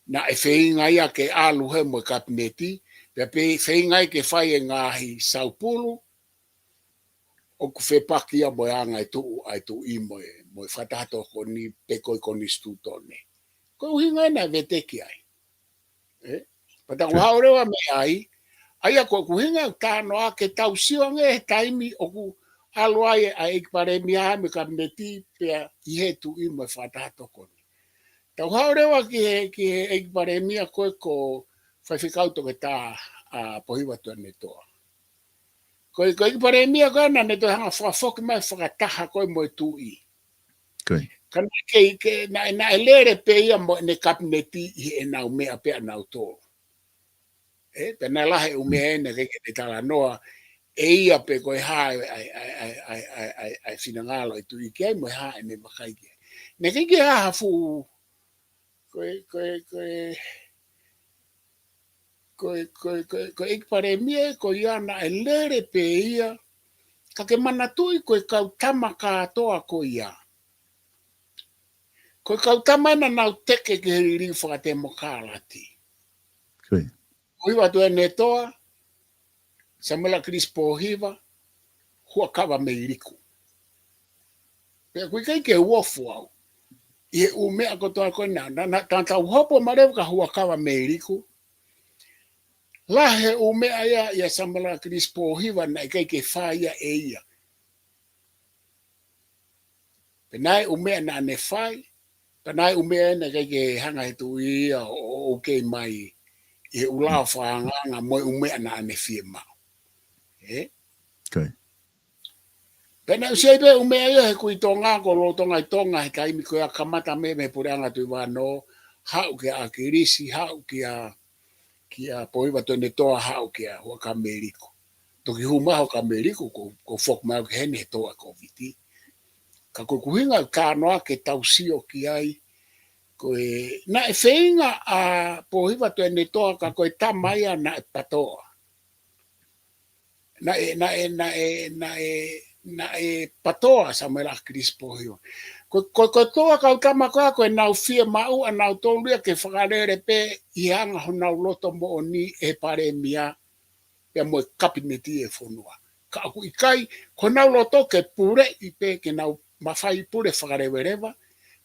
naʻe feinga ia ke ʻalu hē mo e kapineti, pea pe feinga ia ke fai e ngaahi saupulu, ʻoku fepaki ia mo e anga e tuʻu ʻa e tuʻi mo e, mo e fakataha tokoni pe ko e konisitūtone. Ko e ʻuhinga ia naʻe veteki ai. Ē? Pea ta kuo haʻu leva mei ai, ʻa ia ko ʻeku ʻuhinga ʻeku talanoa ke tau sio ange he taimi ʻoku ʻalu ai ʻa e ʻEiki Palēmia mo e kapineti pea ʻi he tuʻi mo e fakataha tokoni. Tau haʻu leva ki he, ki he ʻEiki Palēmia ko ē ko Faifekau Toketā, ʻa, Pōhiva Tuʻiʻonetoa. Ko e, ko e ʻEiki Palēmia ko ē naʻa ne toe hanga fakafoki mai fakataha ko ē mo e tuʻi. Ka naʻe kei, ke, naʻe, naʻe lele pē ia mo ʻene kapineti ʻi heʻenau meʻa pē ʻanautolu. Ē, pea naʻe lahi e ʻū meʻa ē naʻe ʻikai ke ne talanoa ʻe ia pe ko e hā e, ʻa e, ʻa e finangalo e tuʻi ki ai mo e hā ʻene vakai ki ai. Naʻe ʻikai ke ʻi ai ha fuʻu, ko e, ko e, ko e, ko e, ko e, ko e, ko e ʻEiki Palēmia ko ia naʻe lele pē ia, ka ke manatuʻi ko e kau tama kātoa ko ia. Ko e kau tama ē naʻa nau teke ki he liliu fakatemokalati. Pōhiva Tuʻiʻonetoa, Samuela Kilisi Pōhiva, Huʻakavameiliku. Pea ʻoku ʻikai ke u ofo au ʻi he ʻū meʻa kotoa ko ena, naʻa, naʻa, naʻa tau hopo mai leva kia Huʻakavameiliku. Lahi e ʻū meʻa ia ʻia Samuela Kilisi Pōhiva naʻe ʻikai ke fai ia ʻe ia. Pea naʻe ʻi ai e ʻū meʻa naʻa ne fai, pea naʻe ʻi ai e ʻū meʻa naʻe ʻikai ke hanga he tuʻi ia ʻo, ʻo, ʻo kei mai ʻi he ʻū lao fakaangaanga mo e ʻū meʻa naʻa ne fiemaʻu. Ē? Pea naʻe ʻosi ʻi ai pē ʻū meʻa ia he Kui Tonga, ko lolotonga ʻi Tonga he taimi ko ia kamata mei he puleʻanga Tuʻi Vano, haʻu kia ʻAkilisi, haʻu kia, kia Pōhiva Tuʻiʻonetoa, haʻu kia Huʻakavameiliku. Toki hū mai Huʻakavameiliku, ko, ko foki mai au ki heni he tō ʻa e Kōviti. Ka ko e ʻuhinga ʻeku talanoa ke tau sio ki ai, ko e, naʻe feinga ʻa Pōhiva Tuʻiʻonetoa ka ko e tama ia naʻe patoa. Naʻe, naʻe, naʻe, naʻe, naʻe patoa Samuela ʻAkilisi Pōhiva. Ko, ko, ko e tō ʻa e kau tama ko ia ko ʻenau fiemaʻu ʻanautolu ia ke fakalele pē ʻi he anga honau loto moʻoni ʻe he palēmia pea mo e kapineti ʻo e fonua. Ka ʻoku ʻikai, ko honau loto ke puleʻi pē ke nau mafai pule fakaleveleva,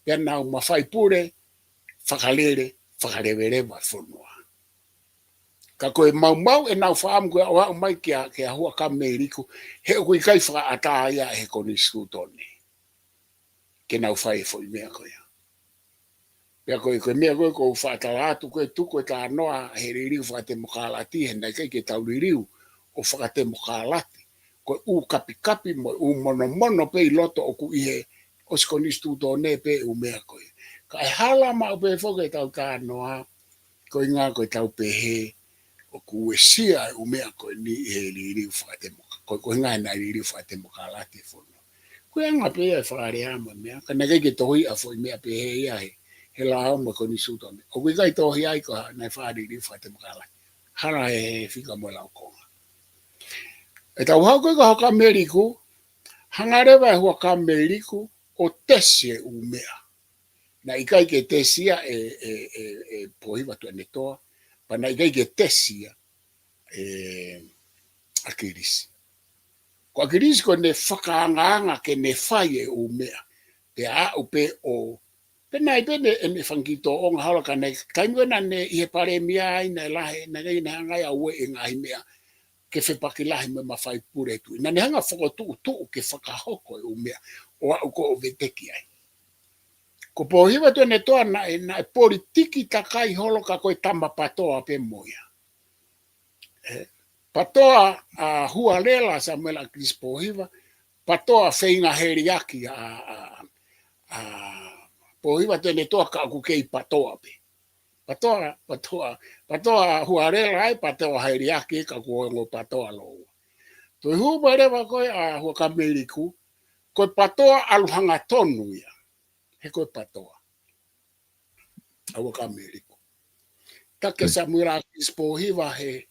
pea nau mafai pule fakalele, fakaleveleva e fonua. Ka ko e maumau ʻenau fakaʻamu ko ia ʻo aʻu mai kia, kia Huʻakavameiliku, he ʻoku ʻikai fakaʻatā ia ʻe he konisitūtone ke nau fai e foʻi meʻa ko ia. Pea ko e, ko e meʻa ko ē ʻoku ou faʻa tala atu, ko e tuku e talanoa he liliu fakatemokālati, he naʻe ʻikai ke tau liliu ʻo fakatemokālati. Ko e ʻū kapikapi mo e ʻū monomono pē ʻi loto ʻoku ʻi he ʻosi konisitūtone pē ʻū meʻa ko ia. Ka ʻe hala maʻu pē foki ʻetau talanoa, ko e ʻuhinga ko ʻetau pehē ʻoku uesia e ʻū meʻa ko eni ʻi he liliu fakatemokā-, ko, ko e ʻuhinga naʻe liliu fakatemokālati e fonua. Ko e anga pē ia e fakalea mo e meʻa, ka naʻe ʻikai ke tohi ʻa e foʻi meʻa pehē ia he, he lao mo e konisitūtone. ʻOku ʻikai tohi ai ko e hā naʻe fakaliliu fakatemokālati. Hala e fika mo e laukonga. ʻEtau haʻu ko ē kia Huʻakavameiliku, hanga leva ʻe Huʻakavameiliku ʻo tesi e ʻū meʻa. Naʻe ʻikai ke tesi ia ʻe, ʻe, ʻe, ʻe Pōhiva Tuʻiʻonetoa, pea naʻe ʻikai ke tesi ia ʻe ʻAkilisi. Ko ʻAkilisi ko ʻene fakaangaanga ke ne fai e ʻū meʻa. Pea aʻu pē ʻo, pea naʻe ʻi ai pē ʻene, ʻene fanga kiʻi tōʻonga holo ka naʻe, taimi ko ē naʻa ne ʻi he palēmia ai naʻe lahi, naʻe ʻikai ke ne hanga ia ʻo ueʻi e ngaahi meʻa ke fepaki lahi mo e mafai pule e tuʻi. Naʻa ne hanga ʻo fokotuʻutuʻu ke fakahoko e ʻū meʻa ʻo aʻu ko ē ʻo veteki ai. Ko Pōhiva Tuʻiʻonetoa naʻe, naʻe politiki takai holo ka ko e tama patoa pē mo ia. ʻE, patoa ʻa Hualela Samuela ʻAkilisi Pōhiva, patoa feinga heliaki ʻa, ʻa, ʻa Pōhiva Tuʻiʻonetoa ka ʻoku kei patoa pē. Patoa, patoa, patoa Hualela ai, patoa heliaki ka kuo ongo patoa lōua. Toe hū mai leva ko ē ʻa Huʻakavameiliku, ko e patoa ʻalu hangatonu ia. He ko e patoa ʻa Huʻakavameiliku. Taki ʻa Samuela ʻAkilisi Pōhiva he,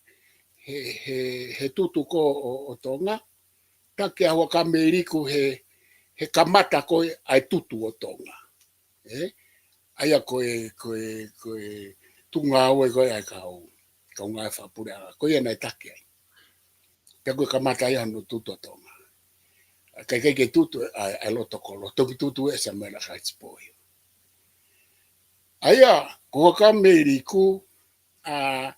he, he, he tutu ko ē ʻo, ʻo Tonga. Taki ʻa Huʻakavameiliku he, he kamata ko ē ʻa e tutu ʻo Tonga. ʻE? ʻA ia ko e, ko e, ko e tuʻunga ʻo e ko ē ʻa e kau, kau ngāue fakapuleʻanga. Ko ia naʻe taki ai. Pea ko e kamata ia hono tutu ʻo Tonga. ʻIkai, ʻikai ke tutu ʻa, ʻa e loto kolo. Toki tutu ʻe Samuela ʻAkilisi Pōhiva. ʻA ia, ko Huʻakavameiliku, ʻa,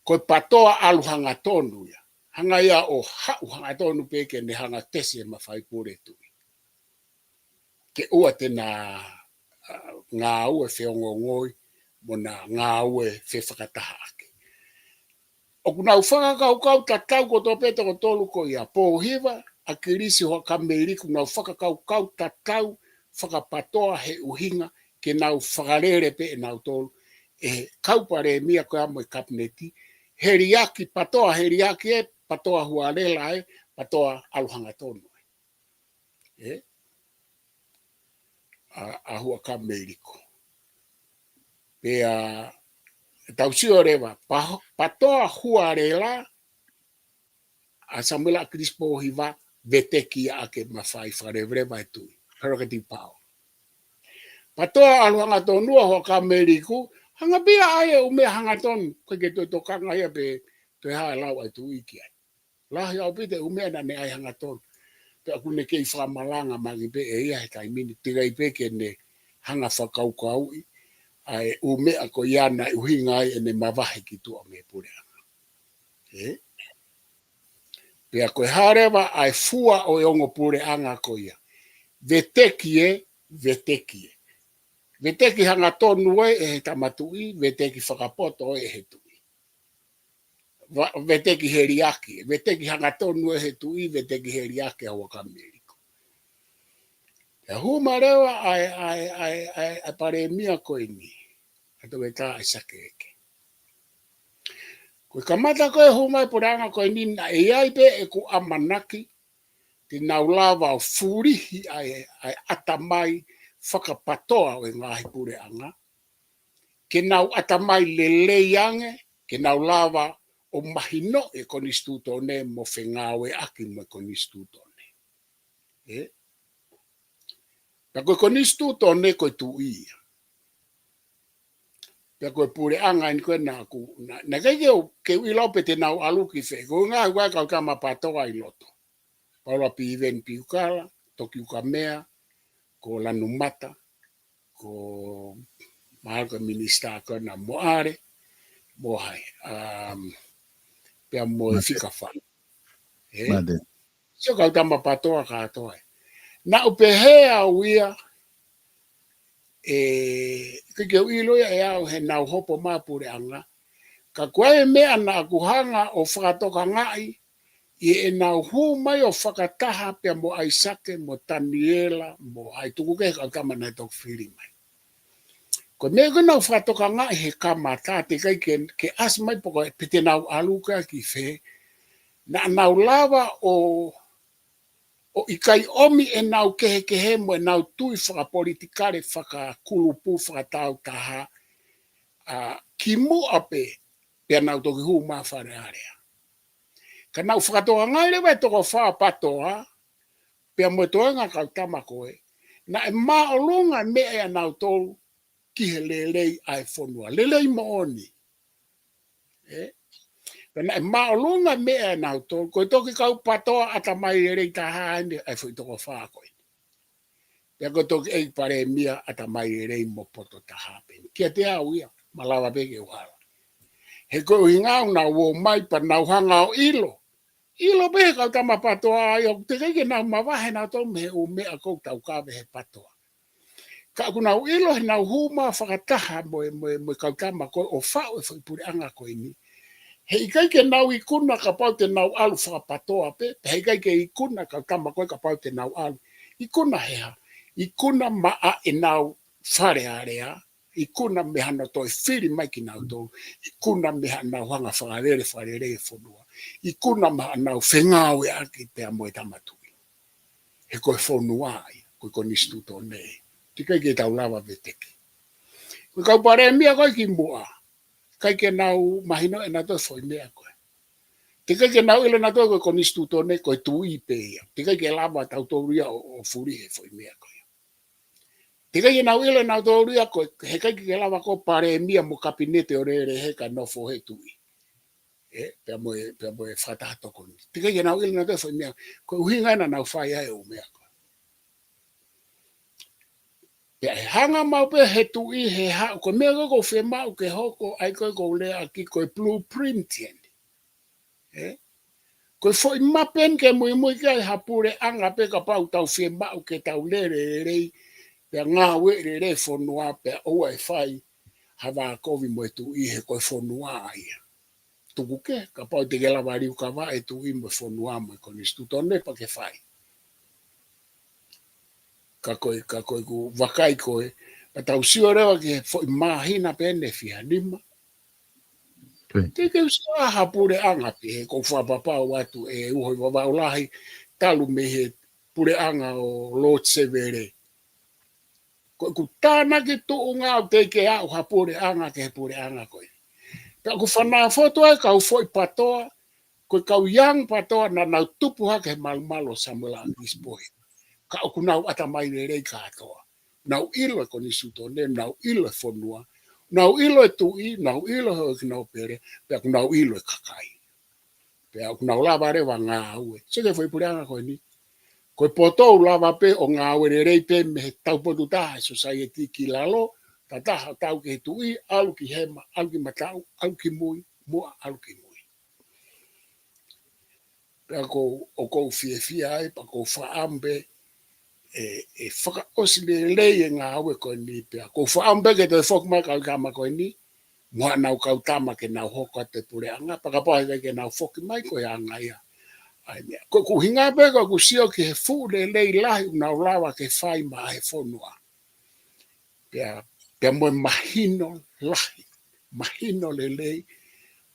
ko e patoa ʻalu hangatonu ia. Hanga ia ʻo haʻu hangatonu pē ke ne hanga ʻo tesi e mafai pule tuʻi. Ke ʻoua te na, ʻa, ngāue feongoongoi, mo na ngāue fefakatahaʻaki. ʻOku nau fakakaukau tatau kotoa pē toko tolu ko ia Pōhiva, ʻAkilisi, Huʻakavameiliku, nau fakakaukau tatau fakapatoa he ʻuhinga ke nau fakalele pē ʻe nautolu ʻe he kau palēmia ko ia mo e kapineti, heliaki, patoa heliaki ē, patoa Hualela ē, patoa ʻalu hangatonu ē. ʻE? ʻA, ʻa Huʻakavameiliku. Pea, tau sio leva, pa-, patoa Hualela, ʻa Samuela ʻAkilisi Pōhiva, veteki ia ʻa e mafai fakaleveleva e tuʻi. Prerogative power. Patoa ʻalu hangatonu ʻa Huʻakavameiliku, hanga pē ia ʻai e ʻū meʻa hangatonu, ʻikai ke toe tokanga ia pe toe hā e lau ʻa e tuʻi ki ai. Lahi ʻaupito e ʻū meʻa naʻa ne ʻai hangatonu. Pea ʻoku ne kei fakamalanga mai pē ʻe ia he taimi ni, teʻeki ai pē ke ne hanga fakakaukauʻi ʻa e ʻū meʻa ko ia naʻe ʻuhinga ai ʻene mavahe ki tuʻa mei he puleʻanga. ʻE? Pea ko e hā leva ʻa e fua ʻo e ongo puleʻanga ko ia. Veteki ē, veteki ē. Veteki hangatonu ē ʻe he tama tuʻi, veteki fakapoto ē ʻe he tuʻi. Va-, veteki heliaki, veteki hangatonu ʻe he tuʻi, veteki heliaki ʻa Huʻakavameiliku. Pea hū mai leva ʻa e, ʻa e, ʻa e, ʻa e, ʻa e palēmia ko eni, ʻa Toketā ʻAisake Eke. Ko e kamata ko ē hū mai puleʻanga ko eni naʻe ʻi ai pē ʻeku ʻamanaki te nau lava ʻo fulihi ʻa e, ʻa e ʻatamai fakapatoa ʻo e ngaahi puleʻanga, ke nau ʻatamai lelei ange, ke nau lava ʻo mahinoʻi e konisitūtone mo fengāueʻaki mo e konisitūtone. ʻE? Pea ko e konisitūtone ko e tuʻi ia. Pea ko e puleʻanga eni ko ē naʻa ku, naʻa, naʻe ʻikai ke u, ke u ʻilo pe te nau ʻalu ki fē. Ko e ngaahi ʻū kau tama PATOA ʻi loto. Paula Piveni Piukala, Toki Ukamea, ko Lanumata, ko mahalo ko e minisitā ko ena Moale, mo hai, um, pea mo e Mate. Fika Fai. ʻE? Mate. Sio kau tama PATOA kātoa ē. Naʻa ku pehē au ia, ʻe, ke, ke u ʻilo ia ʻe au heʻenau hopo mai puleʻanga. Ka ko e meʻa naʻa ku hanga ʻo fakatokangaʻi, ʻi heʻenau hū mai ʻo fakataha pea mo ʻAisake, mo Taniela, mo hai tuku kehe kau tama naʻe toki fili mai. Ko e meʻa ko ē naʻa ku fakatokangaʻi he kamata, teʻeki ai ke, ke ʻasi mai pe ko e pe te nau ʻalu ka ki fē, naʻa nau lava ʻo, ʻo ʻikai ʻomi ʻenau kehekehe mo ʻenau tui fakapolitikale, fakakulupu, fakataautaha, ʻa, kimuʻa pē, pea nau toki hū mai Fale Alea. Ka naʻa ku fakatokangaʻi leva e toko fā PATOA, pea mo e toenga kau tama ko ē, naʻe māʻolunga meʻa ʻia nautolu ki he lelei ʻa e fonua. Lelei moʻoni. ʻE? Pea naʻe māʻolunga meʻa ʻia nautolu, ko e toki kau PATOA ʻatamai lelei taha eni ʻa e foʻi toko fā ko ē. Pea ko e toki ʻEiki Palēmia ʻatamai lelei mo poto taha pē eni. Kiate au ia, malava pē ke u hala. He ko e ʻuhinga ʻoku nau ō mai pea nau hanga ʻo ʻilo. ʻIlo pē he kau tama PATOA ia, ʻoku teʻeki ke nau mavahe nautolu mei he ʻū meʻa ʻoku tau kave he PATOA. Ka ʻoku nau ʻilo heʻenau hū mai fakataha mo e, mo e, mo e kau tama ko ē ʻo faʻu e foʻi puleʻanga ko eni. Heʻikai ke nau ikuna kapau te nau ʻalu faka-PATOA pē, pea heʻikai ke ikuna kau tama ko ē kapau te nau ʻalu. Ikuna he hā, ikuna maʻa ʻenau Fale Alea, ikuna mei haʻanau toe fili mai kinautolu, ikuna mei haʻanau hanga fakalele, fakalele e fonua, ikuna mei haʻanau fengāueʻaki pea mo e Tama Tuʻi. He ko e fonua ia, ko e konisitūtone. Teʻeki ke tau lava veteki. Ko e kau palēmia ko ē kimuʻa, ʻikai ke nau mahino ʻe nautolu e foʻi meʻa ko ē. Teʻeki ke nau ʻilo ʻe nautolu ko e konisitūtone, ko e tuʻi pē ia. Teʻeki ke lava tautolu ia ʻo, ʻo fulihi e foʻi meʻa ko ia. Teʻeki ke nau ʻilo ʻe nautolu ia ko e, heʻikai ke lava ko e palēmia mo kapinete ʻo lele he ka nofo he tuʻi. ʻE, pea mo e, pea mo e fakataha tokoni. Teʻeki ke nau ʻilo ʻe nautolu e foʻi meʻa, ko e ʻuhinga ia naʻa nau fai ai e ʻū meʻa ko ē. Pea ʻe hanga maʻu pē he tuʻi he haʻu, ko e meʻa ko ē ʻoku ou fiemaʻu ke hoko, ʻa ia ko ē ʻoku ou lea ʻaki ko e blueprint eni. ʻE? Ko e foʻi mape eni ke muimui ki ai ha puleʻanga pē kapau tau fiemaʻu ke tau lele lelei, pea ngāue lelei e fonua pea ʻoua ʻe fai ha vākovi mo e tuʻi he ko e fonua ia. Tuku kehe, kapau te ke lava liukava e tuʻi mo e fonua mo e konisitūtone pea ke fai. Ka ko e, ka ko e ʻeku vakai ko ē, pea tau sio leva ki he foʻi māhina pē eni ʻe fiha nima. Teʻeki ke u sio ha puleʻanga pē, he ʻoku ou fakapapau atu ʻe uho ʻi Vavaʻu Lahi, talu mei he puleʻanga ʻo Lord Sevele. Ko ʻeku tānaki tuʻunga ʻoku teʻeki ke aʻu ha puleʻanga ki he puleʻanga ko ē. Pea ʻoku ou fanongo atu ai kau foʻi PATOA, ko e kau young PATOA naʻa nau tupu hake he malumalu ʻo Samuela ʻAkisi Pohina. Ka ʻoku nau ʻatamai lelei kātoa. Nau ʻilo e konisitūtone, nau ʻilo e fonua, nau ʻilo e tuʻi, nau ʻilo e houʻeiki nōpele, pea ʻoku nau ʻilo e kakai. Pea ʻoku nau lava leva ngāue. Sio ki he foʻi puleʻanga ko eni. Ko e poto ʻoku lava pē ʻo ngāue lelei pē mei he taupotu taha e sōsaieti ki lalo, ta taha tau ki he tuʻi, ʻalu ki hema, ʻalu ki mataʻu, ʻalu ki mui, muʻa ʻalu ki mui. Pea ʻoku ou, ʻoku ou fiefia ai, pea ʻoku ou fakaʻamu pē, ʻe, ʻe fakaʻosi lelei e ngāue ko eni pea. ʻOku ou fakaʻamu pē ke toe foki mai kau tama ko eni, mo haʻanau kau tama ke nau hoko atu e puleʻanga, pea kapau heʻikai ke nau foki mai ko e anga ia ʻa e meʻa. Ko ʻeku ʻuhinga pē ko ʻeku sio ki he fuʻu lelei lahi ʻoku nau lava ke fai maʻa e fonua. Pea, pea mo e mahino lahi, mahino lelei,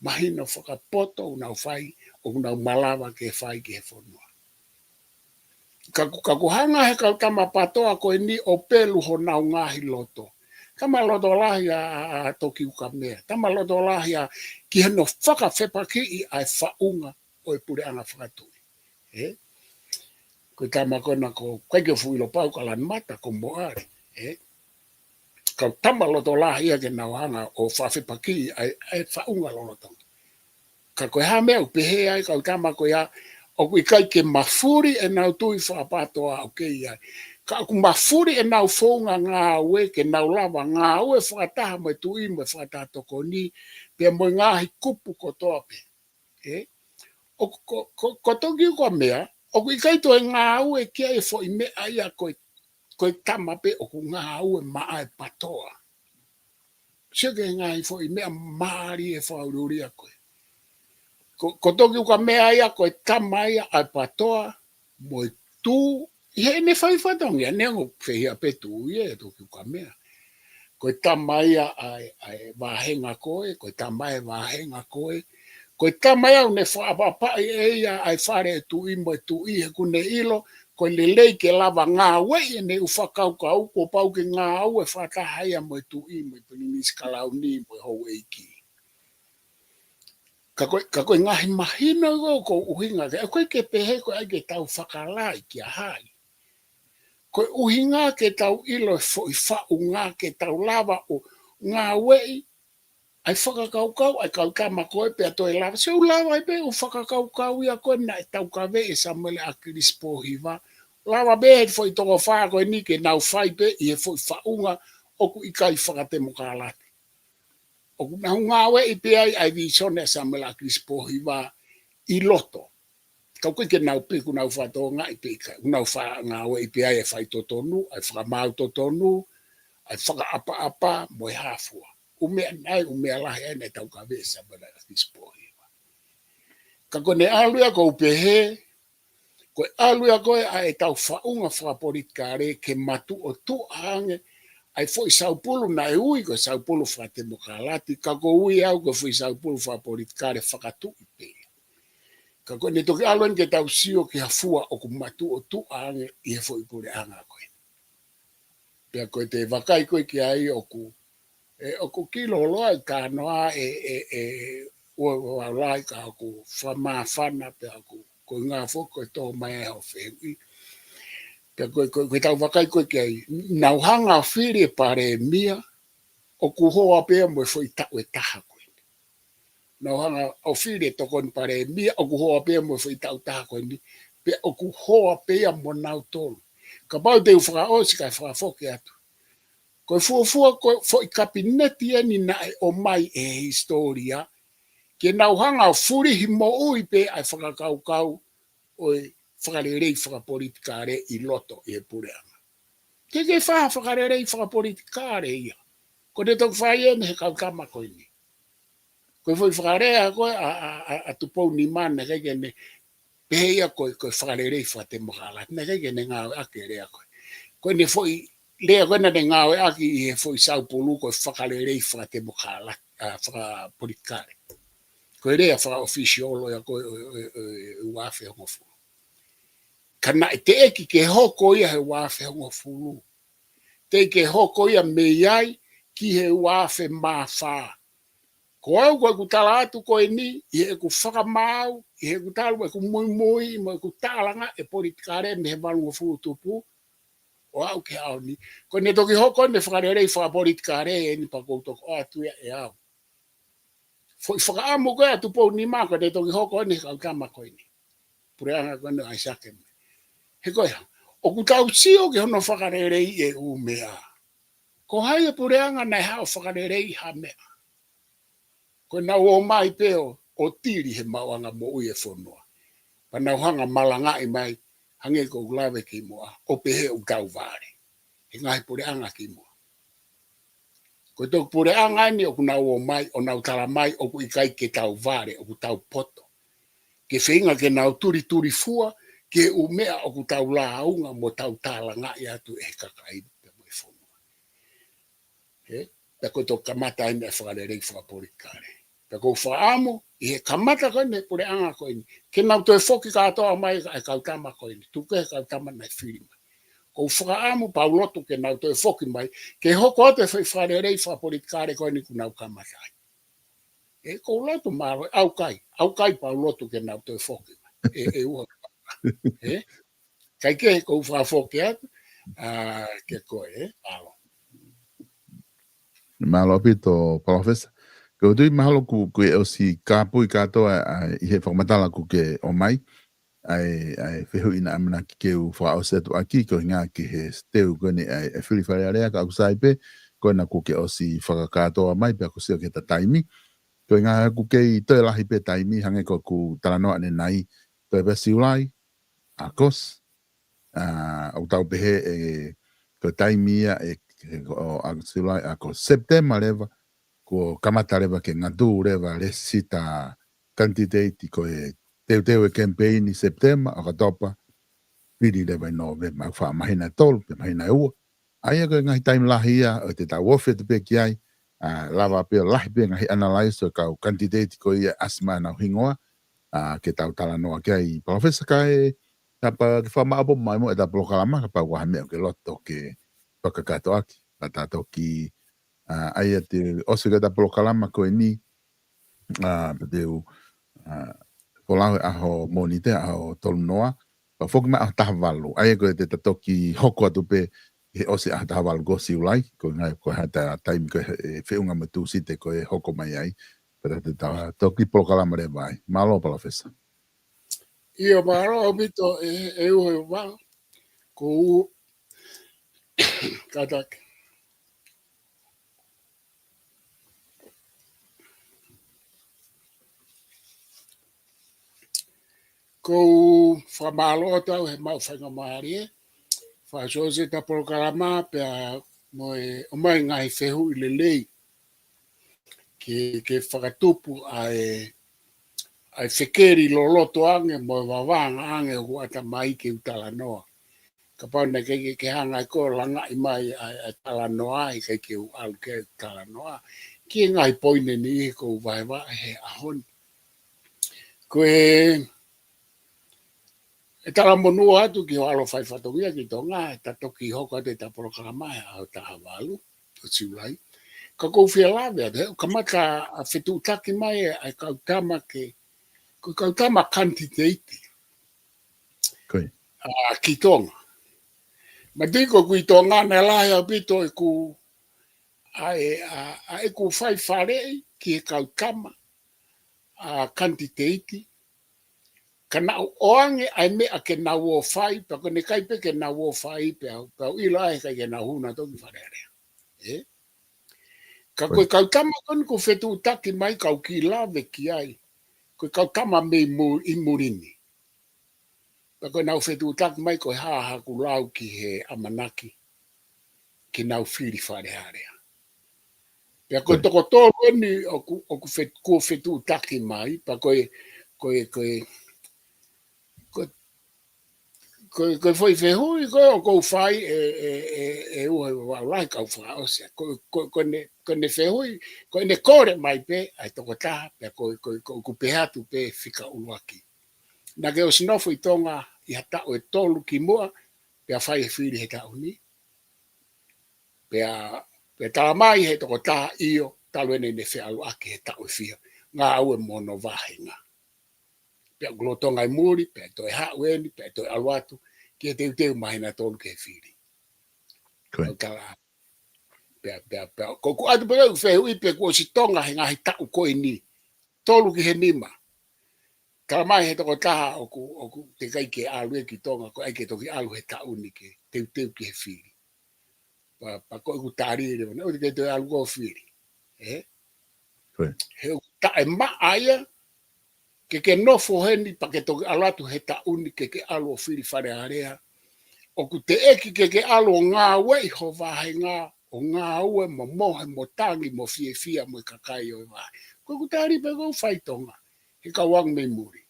mahino fakapoto ʻoku nau fai, ʻoku nau malava ke fai ki he fonua. Ka ʻoku, ka ʻoku hanga he kau tama PATOA ko eni ʻo pelu honau ngaahi loto. Tama loto lahi ʻa, ʻa, ʻa Tokiukamea. Tama loto lahi ʻa ki hono fakafepakiʻi ʻa e faʻunga ʻo e puleʻanga fakatuʻi. Ē? Ko e tama ko ena ko, ʻikai ke u fuʻu ʻilo pau ka Lanimata, ko Moʻale. Ē? Kau tama loto lahi ia ke nau hanga ʻo fakafepakiʻi ʻa e, ʻa e faʻunga lolotonga. Ka ko e hā e meʻa ʻoku pehē ai kau tama ko ia, ʻoku ʻikai ke mafuli ʻenau tui fakapatoa ʻoku kei ai. Ka ʻoku mafuli ʻenau founga ngāue, ke nau lava ngāue fakataha mo e tuʻi mo e fakataha tokoni, pea mo e ngaahi kupu kotoa pē. Ē? ʻO ko, ko, ko Tokiukamea, ʻoku ʻikai toe ngāue ki ai e foʻi meʻa ia ko e, ko e tama pē ʻoku ngāue maʻa e PATOA. Sio ki he ngaahi foʻi meʻa mālie fakaʻuliʻulia ko ē. Ko, ko Tokiukamea ia, ko e tama ia ʻa e PATOA, mo e tū, ʻi heʻene fai fatongia, neongo fehiʻa pē tū ia ʻe Tokiukamea. Ko e tama ia ʻa e, ʻa e vāhenga ko ē, ko e tama e vāhenga ko ē, ko e tama ia ʻoku ne fakaʻapaʻapaʻi ʻe ia ʻa e fale ʻo e tuʻi mo e tuʻi he ʻoku ne ʻilo, ko e lelei ke lava ngāueʻi ʻene ʻū fakakaukau, kuo pau ke ngāue fakataha ia mo e tuʻi, mo e Pilinisi Kalauni, mo e houʻeiki. Ka ko e, ka ko e ngaahi mahino ko, ko e ʻuhinga ke, ʻoku ʻikai ke pehē ko e ʻai ke tau fakalai kia hai. Ko e ʻuhinga ke tau ʻilo e foʻi faʻunga ke tau lava ʻo ngāueʻi ʻa e fakakaukau ʻa e kau tama ko ē pea toe lava. Se u lava ai pē ʻo fakakaukau ia ko ē naʻe taukaveʻi ʻe Samuele ʻAkilisi Pōhiva. Lava pē he foʻi toko fā ko eni ke nau fai pē ʻi he foʻi faʻunga ʻoku ʻikai fakatemokālati. ʻOku nau ngāueʻi pē ai ʻa e vīsone ʻa Samuele ʻAkilisi Pōhiva ʻi loto. Ka ʻoku ʻikai ke nau pē, ʻoku nau fakatokangaʻi pē ʻikai. ʻOku nau faʻa ngāueʻi pē ai e faitotonu, ʻa e fakamaau totonu, ʻa e fakaʻapaʻapa, mo e hā fua. ʻŪ meʻa naʻe, ʻū meʻa lahi ai naʻe taukaveʻi ʻe Samuele ʻAkilisi Pōhiva. Ka ko ʻene ʻalu ia ʻoku ou pehē, ko e ʻalu ia ko ē ʻa ʻetau faʻunga fakapolitikale ke matuʻotuʻa ange ʻa e foʻi saupulu naʻe ui ko e saupulu fakatemokālati, ka ʻoku ou ui au ko e foʻi saupulu fakapolitikale fakatuʻi pē. Ka ko ʻene toki ʻalu eni ke tau sio ki ha fua ʻoku matuʻotuʻa ange ʻi he foʻi puleʻanga ko ē. Pea ko e te vakai ko ē ki ai ʻoku, ē, ʻoku kilo loa ʻi Tānoa ē, ē, ē, ua, ua, ua lai ka ʻoku fakamāfana pea ʻoku, ko e ngā foʻi ko e tō mai ʻa e hau fehuʻi. Pea ko e, ko e, ko e tau vakai ko ē ki ai, nau hanga ʻo fili e palēmia, ʻoku hoa pea mo e foʻi taʻu ʻe taha ko ē. Nau hanga ʻo fili e tokoni palēmia, ʻoku hoa pea mo e foʻi taʻu taha ko eni, pea ʻoku hoa pea mo nautolu. Kapau te u fakaʻosi kae fakafoki atu. Ko e fuofua ko e foʻi kapineti eni naʻe ʻomai ʻe he hisitōlia, ke nau hanga ʻo fulihi moʻui pē ʻa e fakakaukau ʻo e fakalelei fakapolitikale ʻi loto ʻi he puleʻanga. Ke ke fai ha fakalelei fakapolitikale ia. Ko ʻene toki fai eni he kau tama ko eni. Ko e foʻi fakalea ko ē ʻa, ʻa, ʻa, ʻa Tupou Nima naʻe ʻikai ke ne pehē ia ko e, ko e fakalelei fakatemokālati. Naʻe ʻikai ke ne ngāueʻaki e lea ko ē. Ko ʻene foʻi lea ko ē naʻe ngāueʻaki ʻi he foʻi saupulu ko e fakalelei fakatemokālati, ʻa, fakapolitikale. Ko e lea fakaʻofisiolo ia ko ē ʻo, ʻo, ʻo, ʻo e ua afe hongofulu. Ka naʻe teʻeki ke hoko ia he ua afe hongofulu. Teʻeki ke hoko ia mei ai ki he ua afe mā fā. Ko au ko ʻeku tala atu ko eni, ʻi heʻeku fakamaau, ʻi heʻeku talu ʻeku muimui, mo ʻeku tālanga e politikale mei he valungofulu tupu, ʻo aʻu ki he ʻaho ni. Ko ʻene toki hoko ʻene fakalelei fakapolitikale eni pea ʻoku ou toki ʻoatu ia ʻe au. Foʻi fakaʻamu ko ē ʻa Tupou Nima ko ʻene toki hoko eni he kau tama ko eni. Puleʻanga ko eni ʻAisake Mē. He ko e hā, ʻoku tau sio ki hono fakalelei e ʻū meʻa. Ko hai e puleʻanga naʻe haʻu ʻo fakalelei ha meʻa. Ko ʻenau ō mai pē ʻo, ʻo tili he maʻuʻanga moʻui e fonua. Pea nau hanga malangaʻi mai, hangē ko ʻeku lave kimuʻa, ʻo pehē ʻoku tau vale. He ngaahi puleʻanga kimuʻa. Ko e toki puleʻanga eni ʻoku nau ō mai, ʻo nau tala mai, ʻoku ʻikai ke tau vale, ʻoku tau poto. ke feinga ke nau tulituli fua ki he ʻū meʻa ʻoku tau lāunga mo tau tālangaʻi atu ʻe he kakai pea mo e fonua. He, pea ko e toki kamata eni e fakalelei fakapolitikale. Pea ʻoku ou fakaʻamu, ʻi he kamata ko eni, puleʻanga ko eni, ke nau toe foki kātoa mai ʻa e kau tama ko eni, tuku kehe kau tama naʻe fili mai. ʻOku ou fakaʻamu pea u lotu ke nau toe foki mai, ke hoko atu e fakalelei fakapolitikale ko eni kuo nau kamata ai. ʻE, ʻoku ou lotu mālō, ʻaukai, ʻaukai pea u lotu ke nau toe foki mai. ʻE, ʻe ua. ʻE, kae kehe ʻoku ou fakafoki atu, ʻa, ke koe, ʻe, mālō. Mālō ʻaupito, Palōfesa. Ko u tui mahalo ʻoku, ʻoku ke ʻosi kāpui kātoa, ʻa, ʻi he fakamatala ʻoku ke ʻomai. ʻA e, ʻa e fehuʻi naʻe ʻamanaki ke u fakaʻosi atu ʻaki, ko e ʻuhinga ki he teu ko eni ʻa e, ʻa e fili Fale Alea, ka ʻoku sai pē, ko ena ʻoku ke ʻosi fakakātoa mai, pea ʻoku sio ki he taimi. Ko e ʻuhinga ʻoku kei toe lahi pē taimi, hangē ko ʻeku talanoa ʻanenai, toe pē Siulai, ʻAokosi, ʻa, ʻoku tau pehē ʻe, ko e taimi ia ʻe, ʻe, ʻo, ʻa, Siulai, ʻAokosi, Sepitema leva, kuo kamata leva ke ngatū leva lēsisita kanititeiti ko e teuteu e kemipeini Sepitema, ʻOkatopa, fili leva ʻi Nōvema, ʻoku faʻa māhina ʻe tolu, pe māhina ʻe ua. ʻA ia ko e ngaahi taimi lahi ia, ʻoku te tau ofi atu pē ki ai, ʻa, lava pē ʻo lahi pē ngaahi analyze ʻo e kau kanititeiti ko ia ʻasi mai ʻenau hingoa, ʻa, ke tau talanoa ki ai, Palōfesa, kae, kapau ke fakamaʻopoʻopo mai muʻa ʻeta polokalama, kapau ʻoku ʻi ai ha meʻa ʻoku ke loto ke fakakātoa ʻaki, ka ta toki, ʻa, ʻa ia te u ʻosi ki heʻeta polokalama ko eni, ʻa, pea te u, ʻa, folau he ʻaho Mōnite, ʻaho tolu noa, pea foki mai ʻaho taha valu. ʻA ia ko e te ta toki hoko atu pē he ʻosi ʻaho taha valu ko Siulai, ko e ʻuhinga ko e hā ʻeta taimi ko e, ʻe, feʻunga mo Tūsite ko e hoko mai ai, pea ta, ta toki polokalama leva ai. Mālō, Palōfesa. ʻIo, mālō ʻaupito, ʻe, ʻe uho e vā, ko u, kātaki. ʻOku ou fakamālō atu au he maʻu faingamālie, fakaʻosi ʻeta polokalama pea mo e ʻomai ngaahi fehuʻi lelei ke, ke fakatupu ʻa e, ʻa e fekeli loloto ange mo e vavanga ange ʻoku ʻata mai ke u talanoa. Kapau naʻe ʻikai ke, ke hanga ʻe koe ʻo langaʻi mai ʻa e, ʻa e talanoa, ʻikai ke u ʻalu ke u talanoa ki he ngaahi poini ni ʻoku ou vahevahe he ʻaho ni. Ko e, ʻe talamonū atu ki hoʻo ʻalu ʻo fai fatongia ki Tonga, ʻe ta toki hoko atu ʻeta polokalama he ʻaho taha valu ʻo Siulai. Ka ʻoku ou fie lave atu, he ʻoku kamata ʻa e fetuʻutaki mai ʻa e kau tama ke, ko e kau tama kanititeiti. Ko ia. ʻA, ki Tonga. Mahalo ko ʻeku ʻi Tonga naʻe lahi ʻaupito ʻeku, ʻa e, ʻa, ʻa ʻeku fai faleʻi ki he kau tama, ʻa, kanititeiti. Ka naʻa ku ʻoange ʻa e meʻa ke nau ō ʻo fai, pea ko ʻene ʻikai pē ke nau ō ʻo fai, pea, pea u ʻilo ai he ʻikai ke nau hū nautolu ki Fale Alea. ʻE? Ka ko e kau tama ko eni ʻoku fetuʻutaki mai, kau kiʻi lave ki ai. Ko e kau tama mei mu-, ʻi muli ni. Pea ko ʻenau fetuʻutaki mai ko e hā haʻaku lau ki he ʻamanaki ke nau fili Fale Alea. Pea ko e toko tolu eni ʻoku, ʻoku fet-, kuo fetuʻutaki mai, pea ko e, ko e, ko e, ko e, ko e, ko e foʻi fehuʻi ko ē ʻoku ou fai ʻe, ʻe, ʻe, ʻe uho e vā, lahi kau fakaʻosi. Ko, ko, ko ʻene, ko ʻene fehuʻi, ko ʻene kole mai pē ʻa e tokotaha, pea ko, ko, ko, ʻoku pehē atu pē fika ʻuluaki. Naʻa ke ʻosi nofo ʻi Tonga ʻi ha taʻu ʻe tolu kimuʻa, pea fai e fili he taʻu ni. Pea, pea tala mai he tokotaha ʻio, talu ʻene ne feʻaluʻaki he taʻu ʻe fiha, ngāue mo hono vāhenga. Pea ʻoku lolotonga ʻi muli, pea toe haʻu eni, pea toe ʻalu atu, ki he teuteu māhina ʻe tolu ki he fili. Ko ia. ʻOku tala. Pea, pea, pea, ko ʻeku ʻatu pē ʻeku fehuʻi pe kuo ʻosi Tonga he ngaahi taʻu ko eni. Tolu ki he nima. Tala mai he tokotaha ʻoku, ʻoku teʻeki ai ke ʻalu ia ki Tonga, ko e ʻai ke toki ʻalu he taʻu ni ke teuteu ki he fili. Pea, pea ko ʻeku tali leva, naʻe ʻikai te ke toe ʻalu koe ʻo fili. ʻE? Ko ia. He ʻoku taʻemaʻa ia, ke ke nofo heni pea ke toki ʻalu atu he taʻu ni ke ke ʻalu ʻo fili Fale Alea. ʻOku teʻeki ke ke ʻalu ʻo ngāueʻi ho vāhenga, ʻo ngāue mo mohe mo tangi mo fiefia mo e kakai ʻo e vāhenga. Ko ʻeku tali pē ʻoku ou fai Tonga, he kau ange mei muli.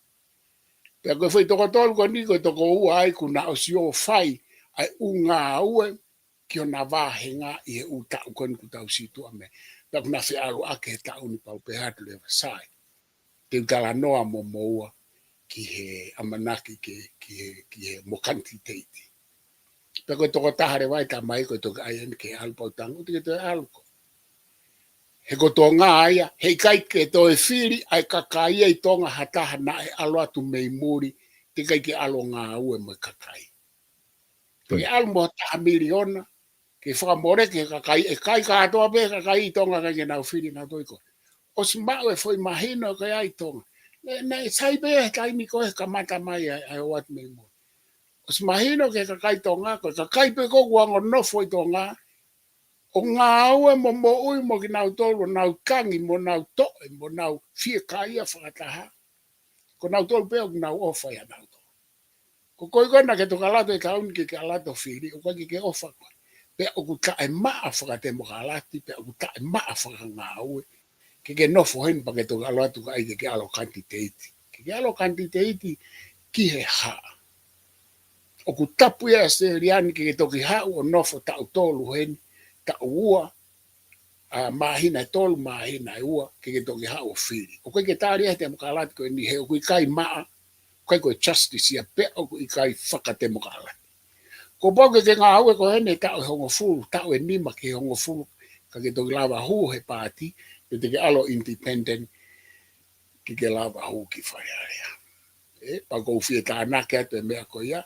Pea ko e foʻi toko tolu ko eni ko e toko ua ai kuo na ʻosi ō ʻo fai ʻa e ʻū ngāue ki hona vāhenga ʻi he ʻū taʻu ko eni kuo tau situʻa mei ai. Pea kuo na feʻaluʻaki he taʻu ni pau pē atu leva sai. Te u talanoa mo moua ki he ʻamanaki ke, ki he, ki he mo kanititeiti. Pea ko e tokotaha leva ʻe tamai ko e toki ʻai eni ke ʻalu pau tangu, te ke toe ʻalu koe. He ko Tonga ia, heʻikai ke toe fili ʻa e kakai ia ʻi Tonga ha taha naʻe ʻalu atu mei muli, teʻeki ai ke ʻalu ʻo ngāue mo e kakai. Te ke ʻalu mo ha taha miliona, ke fakamoleki he kakai, ʻe kai kātoa pē he kakai ʻi Tonga ʻikai ke nau fili ʻenau toʻi ko ē. ʻOsi maʻu e foʻi mahino ko ia ʻi Tonga. Naʻe, naʻe sai pē he taimi ko ē he kamata mai ʻa e, ʻa e ō atu mei muli. ʻOsi mahino ki he kakai Tonga, ko e kakai pē ko ē kuo ongo nofo ʻi Tonga, ʻo ngāue mo moʻui mo kinautolu, ʻo nau tangi, mo nau toʻe, mo nau fiekaia fakataha. Ko nautolu pē ʻoku nau ʻofa ia nautolu. Ko koe ko ē naʻa ke toki ʻalu atu he taʻu ni ke ke ʻalu atu ʻo fili, ʻoku ʻikai ke ke ʻofa koe. Pea ʻoku taʻemaʻa fakatemokalati, pea ʻoku taʻemaʻa fakangāue. Ke ke nofo heni pea ke toki ʻalu atu ka ʻai ke ke ʻalu ʻo kanititeiti. Ke ke ʻalu ʻo kanititeiti ki he hā? ʻOku tapu ia ʻa Seliani ke ke toki haʻu ʻo nofo taʻu tolu heni, taʻu ua, ʻa, māhina ʻe tolu, māhina ʻe ua, ke ke toki haʻu ʻo fili. ʻOku ʻikai ke tali ia he temokalati ko eni he ʻoku ʻikai maʻa, ʻoku ʻikai ko e justice ia pea ʻoku ʻikai fakatemokalati. Kuo pau ke ke ngāue ko eni he taʻu ʻe hongofulu, taʻu ʻe nima ki he hongofulu, ka ke toki lava hū he paati, pe te ke ʻalu ʻo independent, ke ke lava hū ki Fale Alea. ʻE, pea ʻoku ou fie tānaki atu e meʻa ko ia.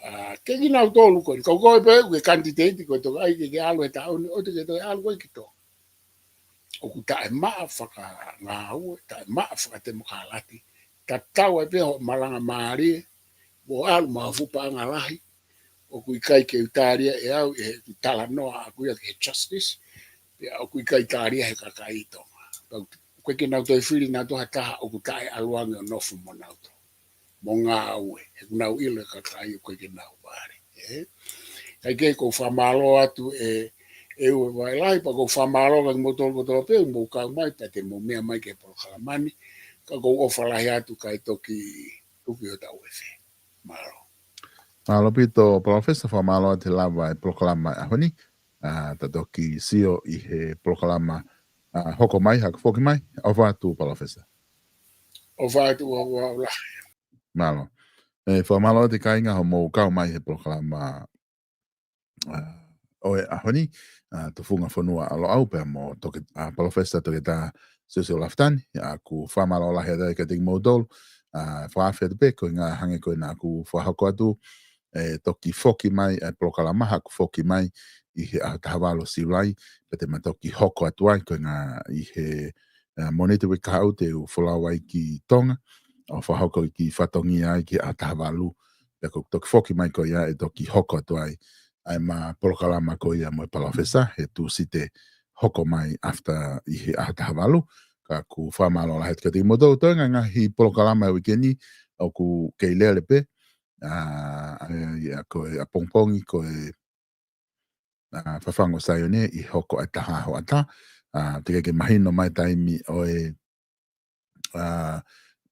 ʻA, ke kinautolu ko eni, ka ko e pē ʻoku ke kanititeiti ko e toki ʻai ke ke ʻalu he taʻu ni, ʻoua te ke toe ʻalu koe ki Tonga. ʻOku taʻemaʻa fakangāue, taʻemaʻa fakatemokalati, tatau ai pē hoʻo malangamālie, mo ʻalu mo ha fuʻu paʻanga lahi, ʻoku ʻikai ke u tali ia ʻe au, ʻi heʻeku talanoa ʻaʻaku ia ki he justice, pea ʻoku ʻikai tali ia he kakai ʻi Tonga. Pea ʻoku ʻikai ke nau toe fili nautolu ha taha ʻoku taʻeʻalu ange ʻo nofo mo nautolu. Mo ngāue, he ʻoku nau ʻilo e kakai ʻoku ʻikai ke nau vale. ʻE? Kae kehe ʻoku ou fakamālō atu ʻe, ʻe ʻUe Vailahi, pea ʻoku ou fakamālō atu kia kimoutolu kotoa pē ʻoku mou kau mai, pea te mou meʻa mai ki he polokalama ni, ka ʻoku ou ʻofa lahi atu kae toki tuku hotau efe. Mālō. Mālō ʻaupito, Palōfesa, fakamālō atu he lava e polokalama ʻaho ni. ʻA, ta toki sio ʻi he polokalama, ʻa, hoko mai, haʻaku foki mai. ʻOfa atu, Palōfesa. ʻOfa atu, ʻofa atu lahi. Mālō. ʻE, fakamālō atu kāinga hoʻomou kau mai he polokalama, ʻa, ʻo e ʻaho ni, ʻa, Tufunga Fonua ʻa Loʻau pea mo Toke-, ʻa, Palōfesa Toketā Siosiua Lafitani, ʻa, ʻoku fakamālō lahi atu kiate kimoutolu, ʻa, fakaafe atu pē, ko e ʻuhinga hangē ko ena ʻoku fakahoko atu, ʻe toki foki mai, ʻa e polokalama haʻaku foki mai ʻi he ʻaho taha valu Siulai, pea te ma toki hoko atu ai, ko e ʻuhinga ʻi he, ʻa, Mōnite uike kahaʻu te u folau ai ki Tonga, ʻo fakahoko ki fatongia ai ki he ʻaho taha valu, pea ko e toki foki mai ko ia ʻe toki hoko atu ai, ʻa e ma polokalama ko ia mo e Palōfesa, he Tūsite hoko mai after ʻi he ʻaho taha valu, ka ʻoku fakamālō lahi atu kiate kimoutolu, toe ngaahi polokalama he uike ni, ʻoku kei lele pē, ʻa, ʻa, ʻa, ko e ʻapongipongi, ko e, ʻa, Fafangu ʻo Saione ʻi he hoko ʻa e taha hoʻatā, ʻa, teʻeki ke mahino mai taimi ʻo e, ʻa,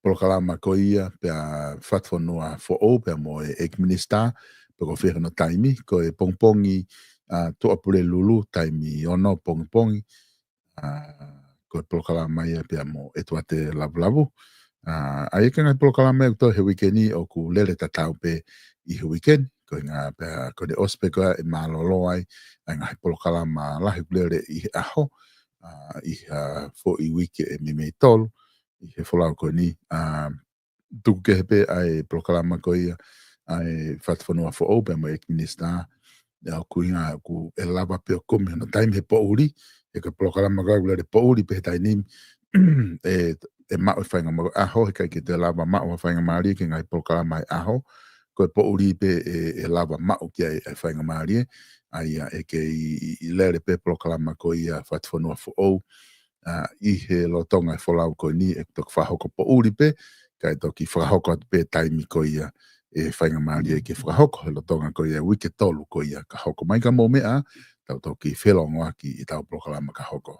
polokalama ko ia, pea Fatufonua Foʻou, pea mo e ʻEiki Minisitā, pe ko fē hono taimi, ko e pongipongi, ʻa, Tuʻapulelulu, taimi ono pongipongi, ʻa, ko e polokalama ia pea mo ʻEtuate Lavulavu. ʻA, ʻa ia ko e ngaahi polokalama ia ʻoku tō he uike ni ʻoku lele tatau pē ʻi he uike ni, ko e ʻuhinga pea ko ʻene ʻosi pē ko ia ʻe mālōlō ai, ʻa e ngaahi polokalama lahi ʻoku lele ʻi he ʻaho, ʻa, ʻi ha foʻi uike ʻe meimei tolu, ʻi he folau ko eni, ʻa, tuku kehe pē ʻa e polokalama ko ia, ʻa e Fatufonua Foʻou pea mo e ʻEiki Minisitā, ʻa, ʻoku ʻuhinga ʻoku ʻe lava pē ʻo kumi hono taimi he poʻuli, he ko e polokalama ko ia ʻoku lele poʻuli pē he taimi ni, ʻe, ʻe maʻu e faingamālie ʻaho, heʻikai ke toe lava maʻu ha faingamālie ki he ngaahi polokalama ʻi he ʻaho, ko e poʻuli pē ʻe, ʻe lava maʻu ki ai e faingamālie, ʻa ia ʻe kei, ʻi, ʻi lele pē polokalama ko ia Fatufonua Foʻou, ʻa, ʻi he lolotonga e folau ko eni ʻe toki fakahoko poʻuli pē, kae toki fakahoko atu pē taimi ko ia ʻe faingamālie ke fakahoko he lolotonga ko ia uike tolu ko ia ka hoko mai ka mou meʻa, tau toki felongoaki ʻi heʻetau polokalama ka hoko.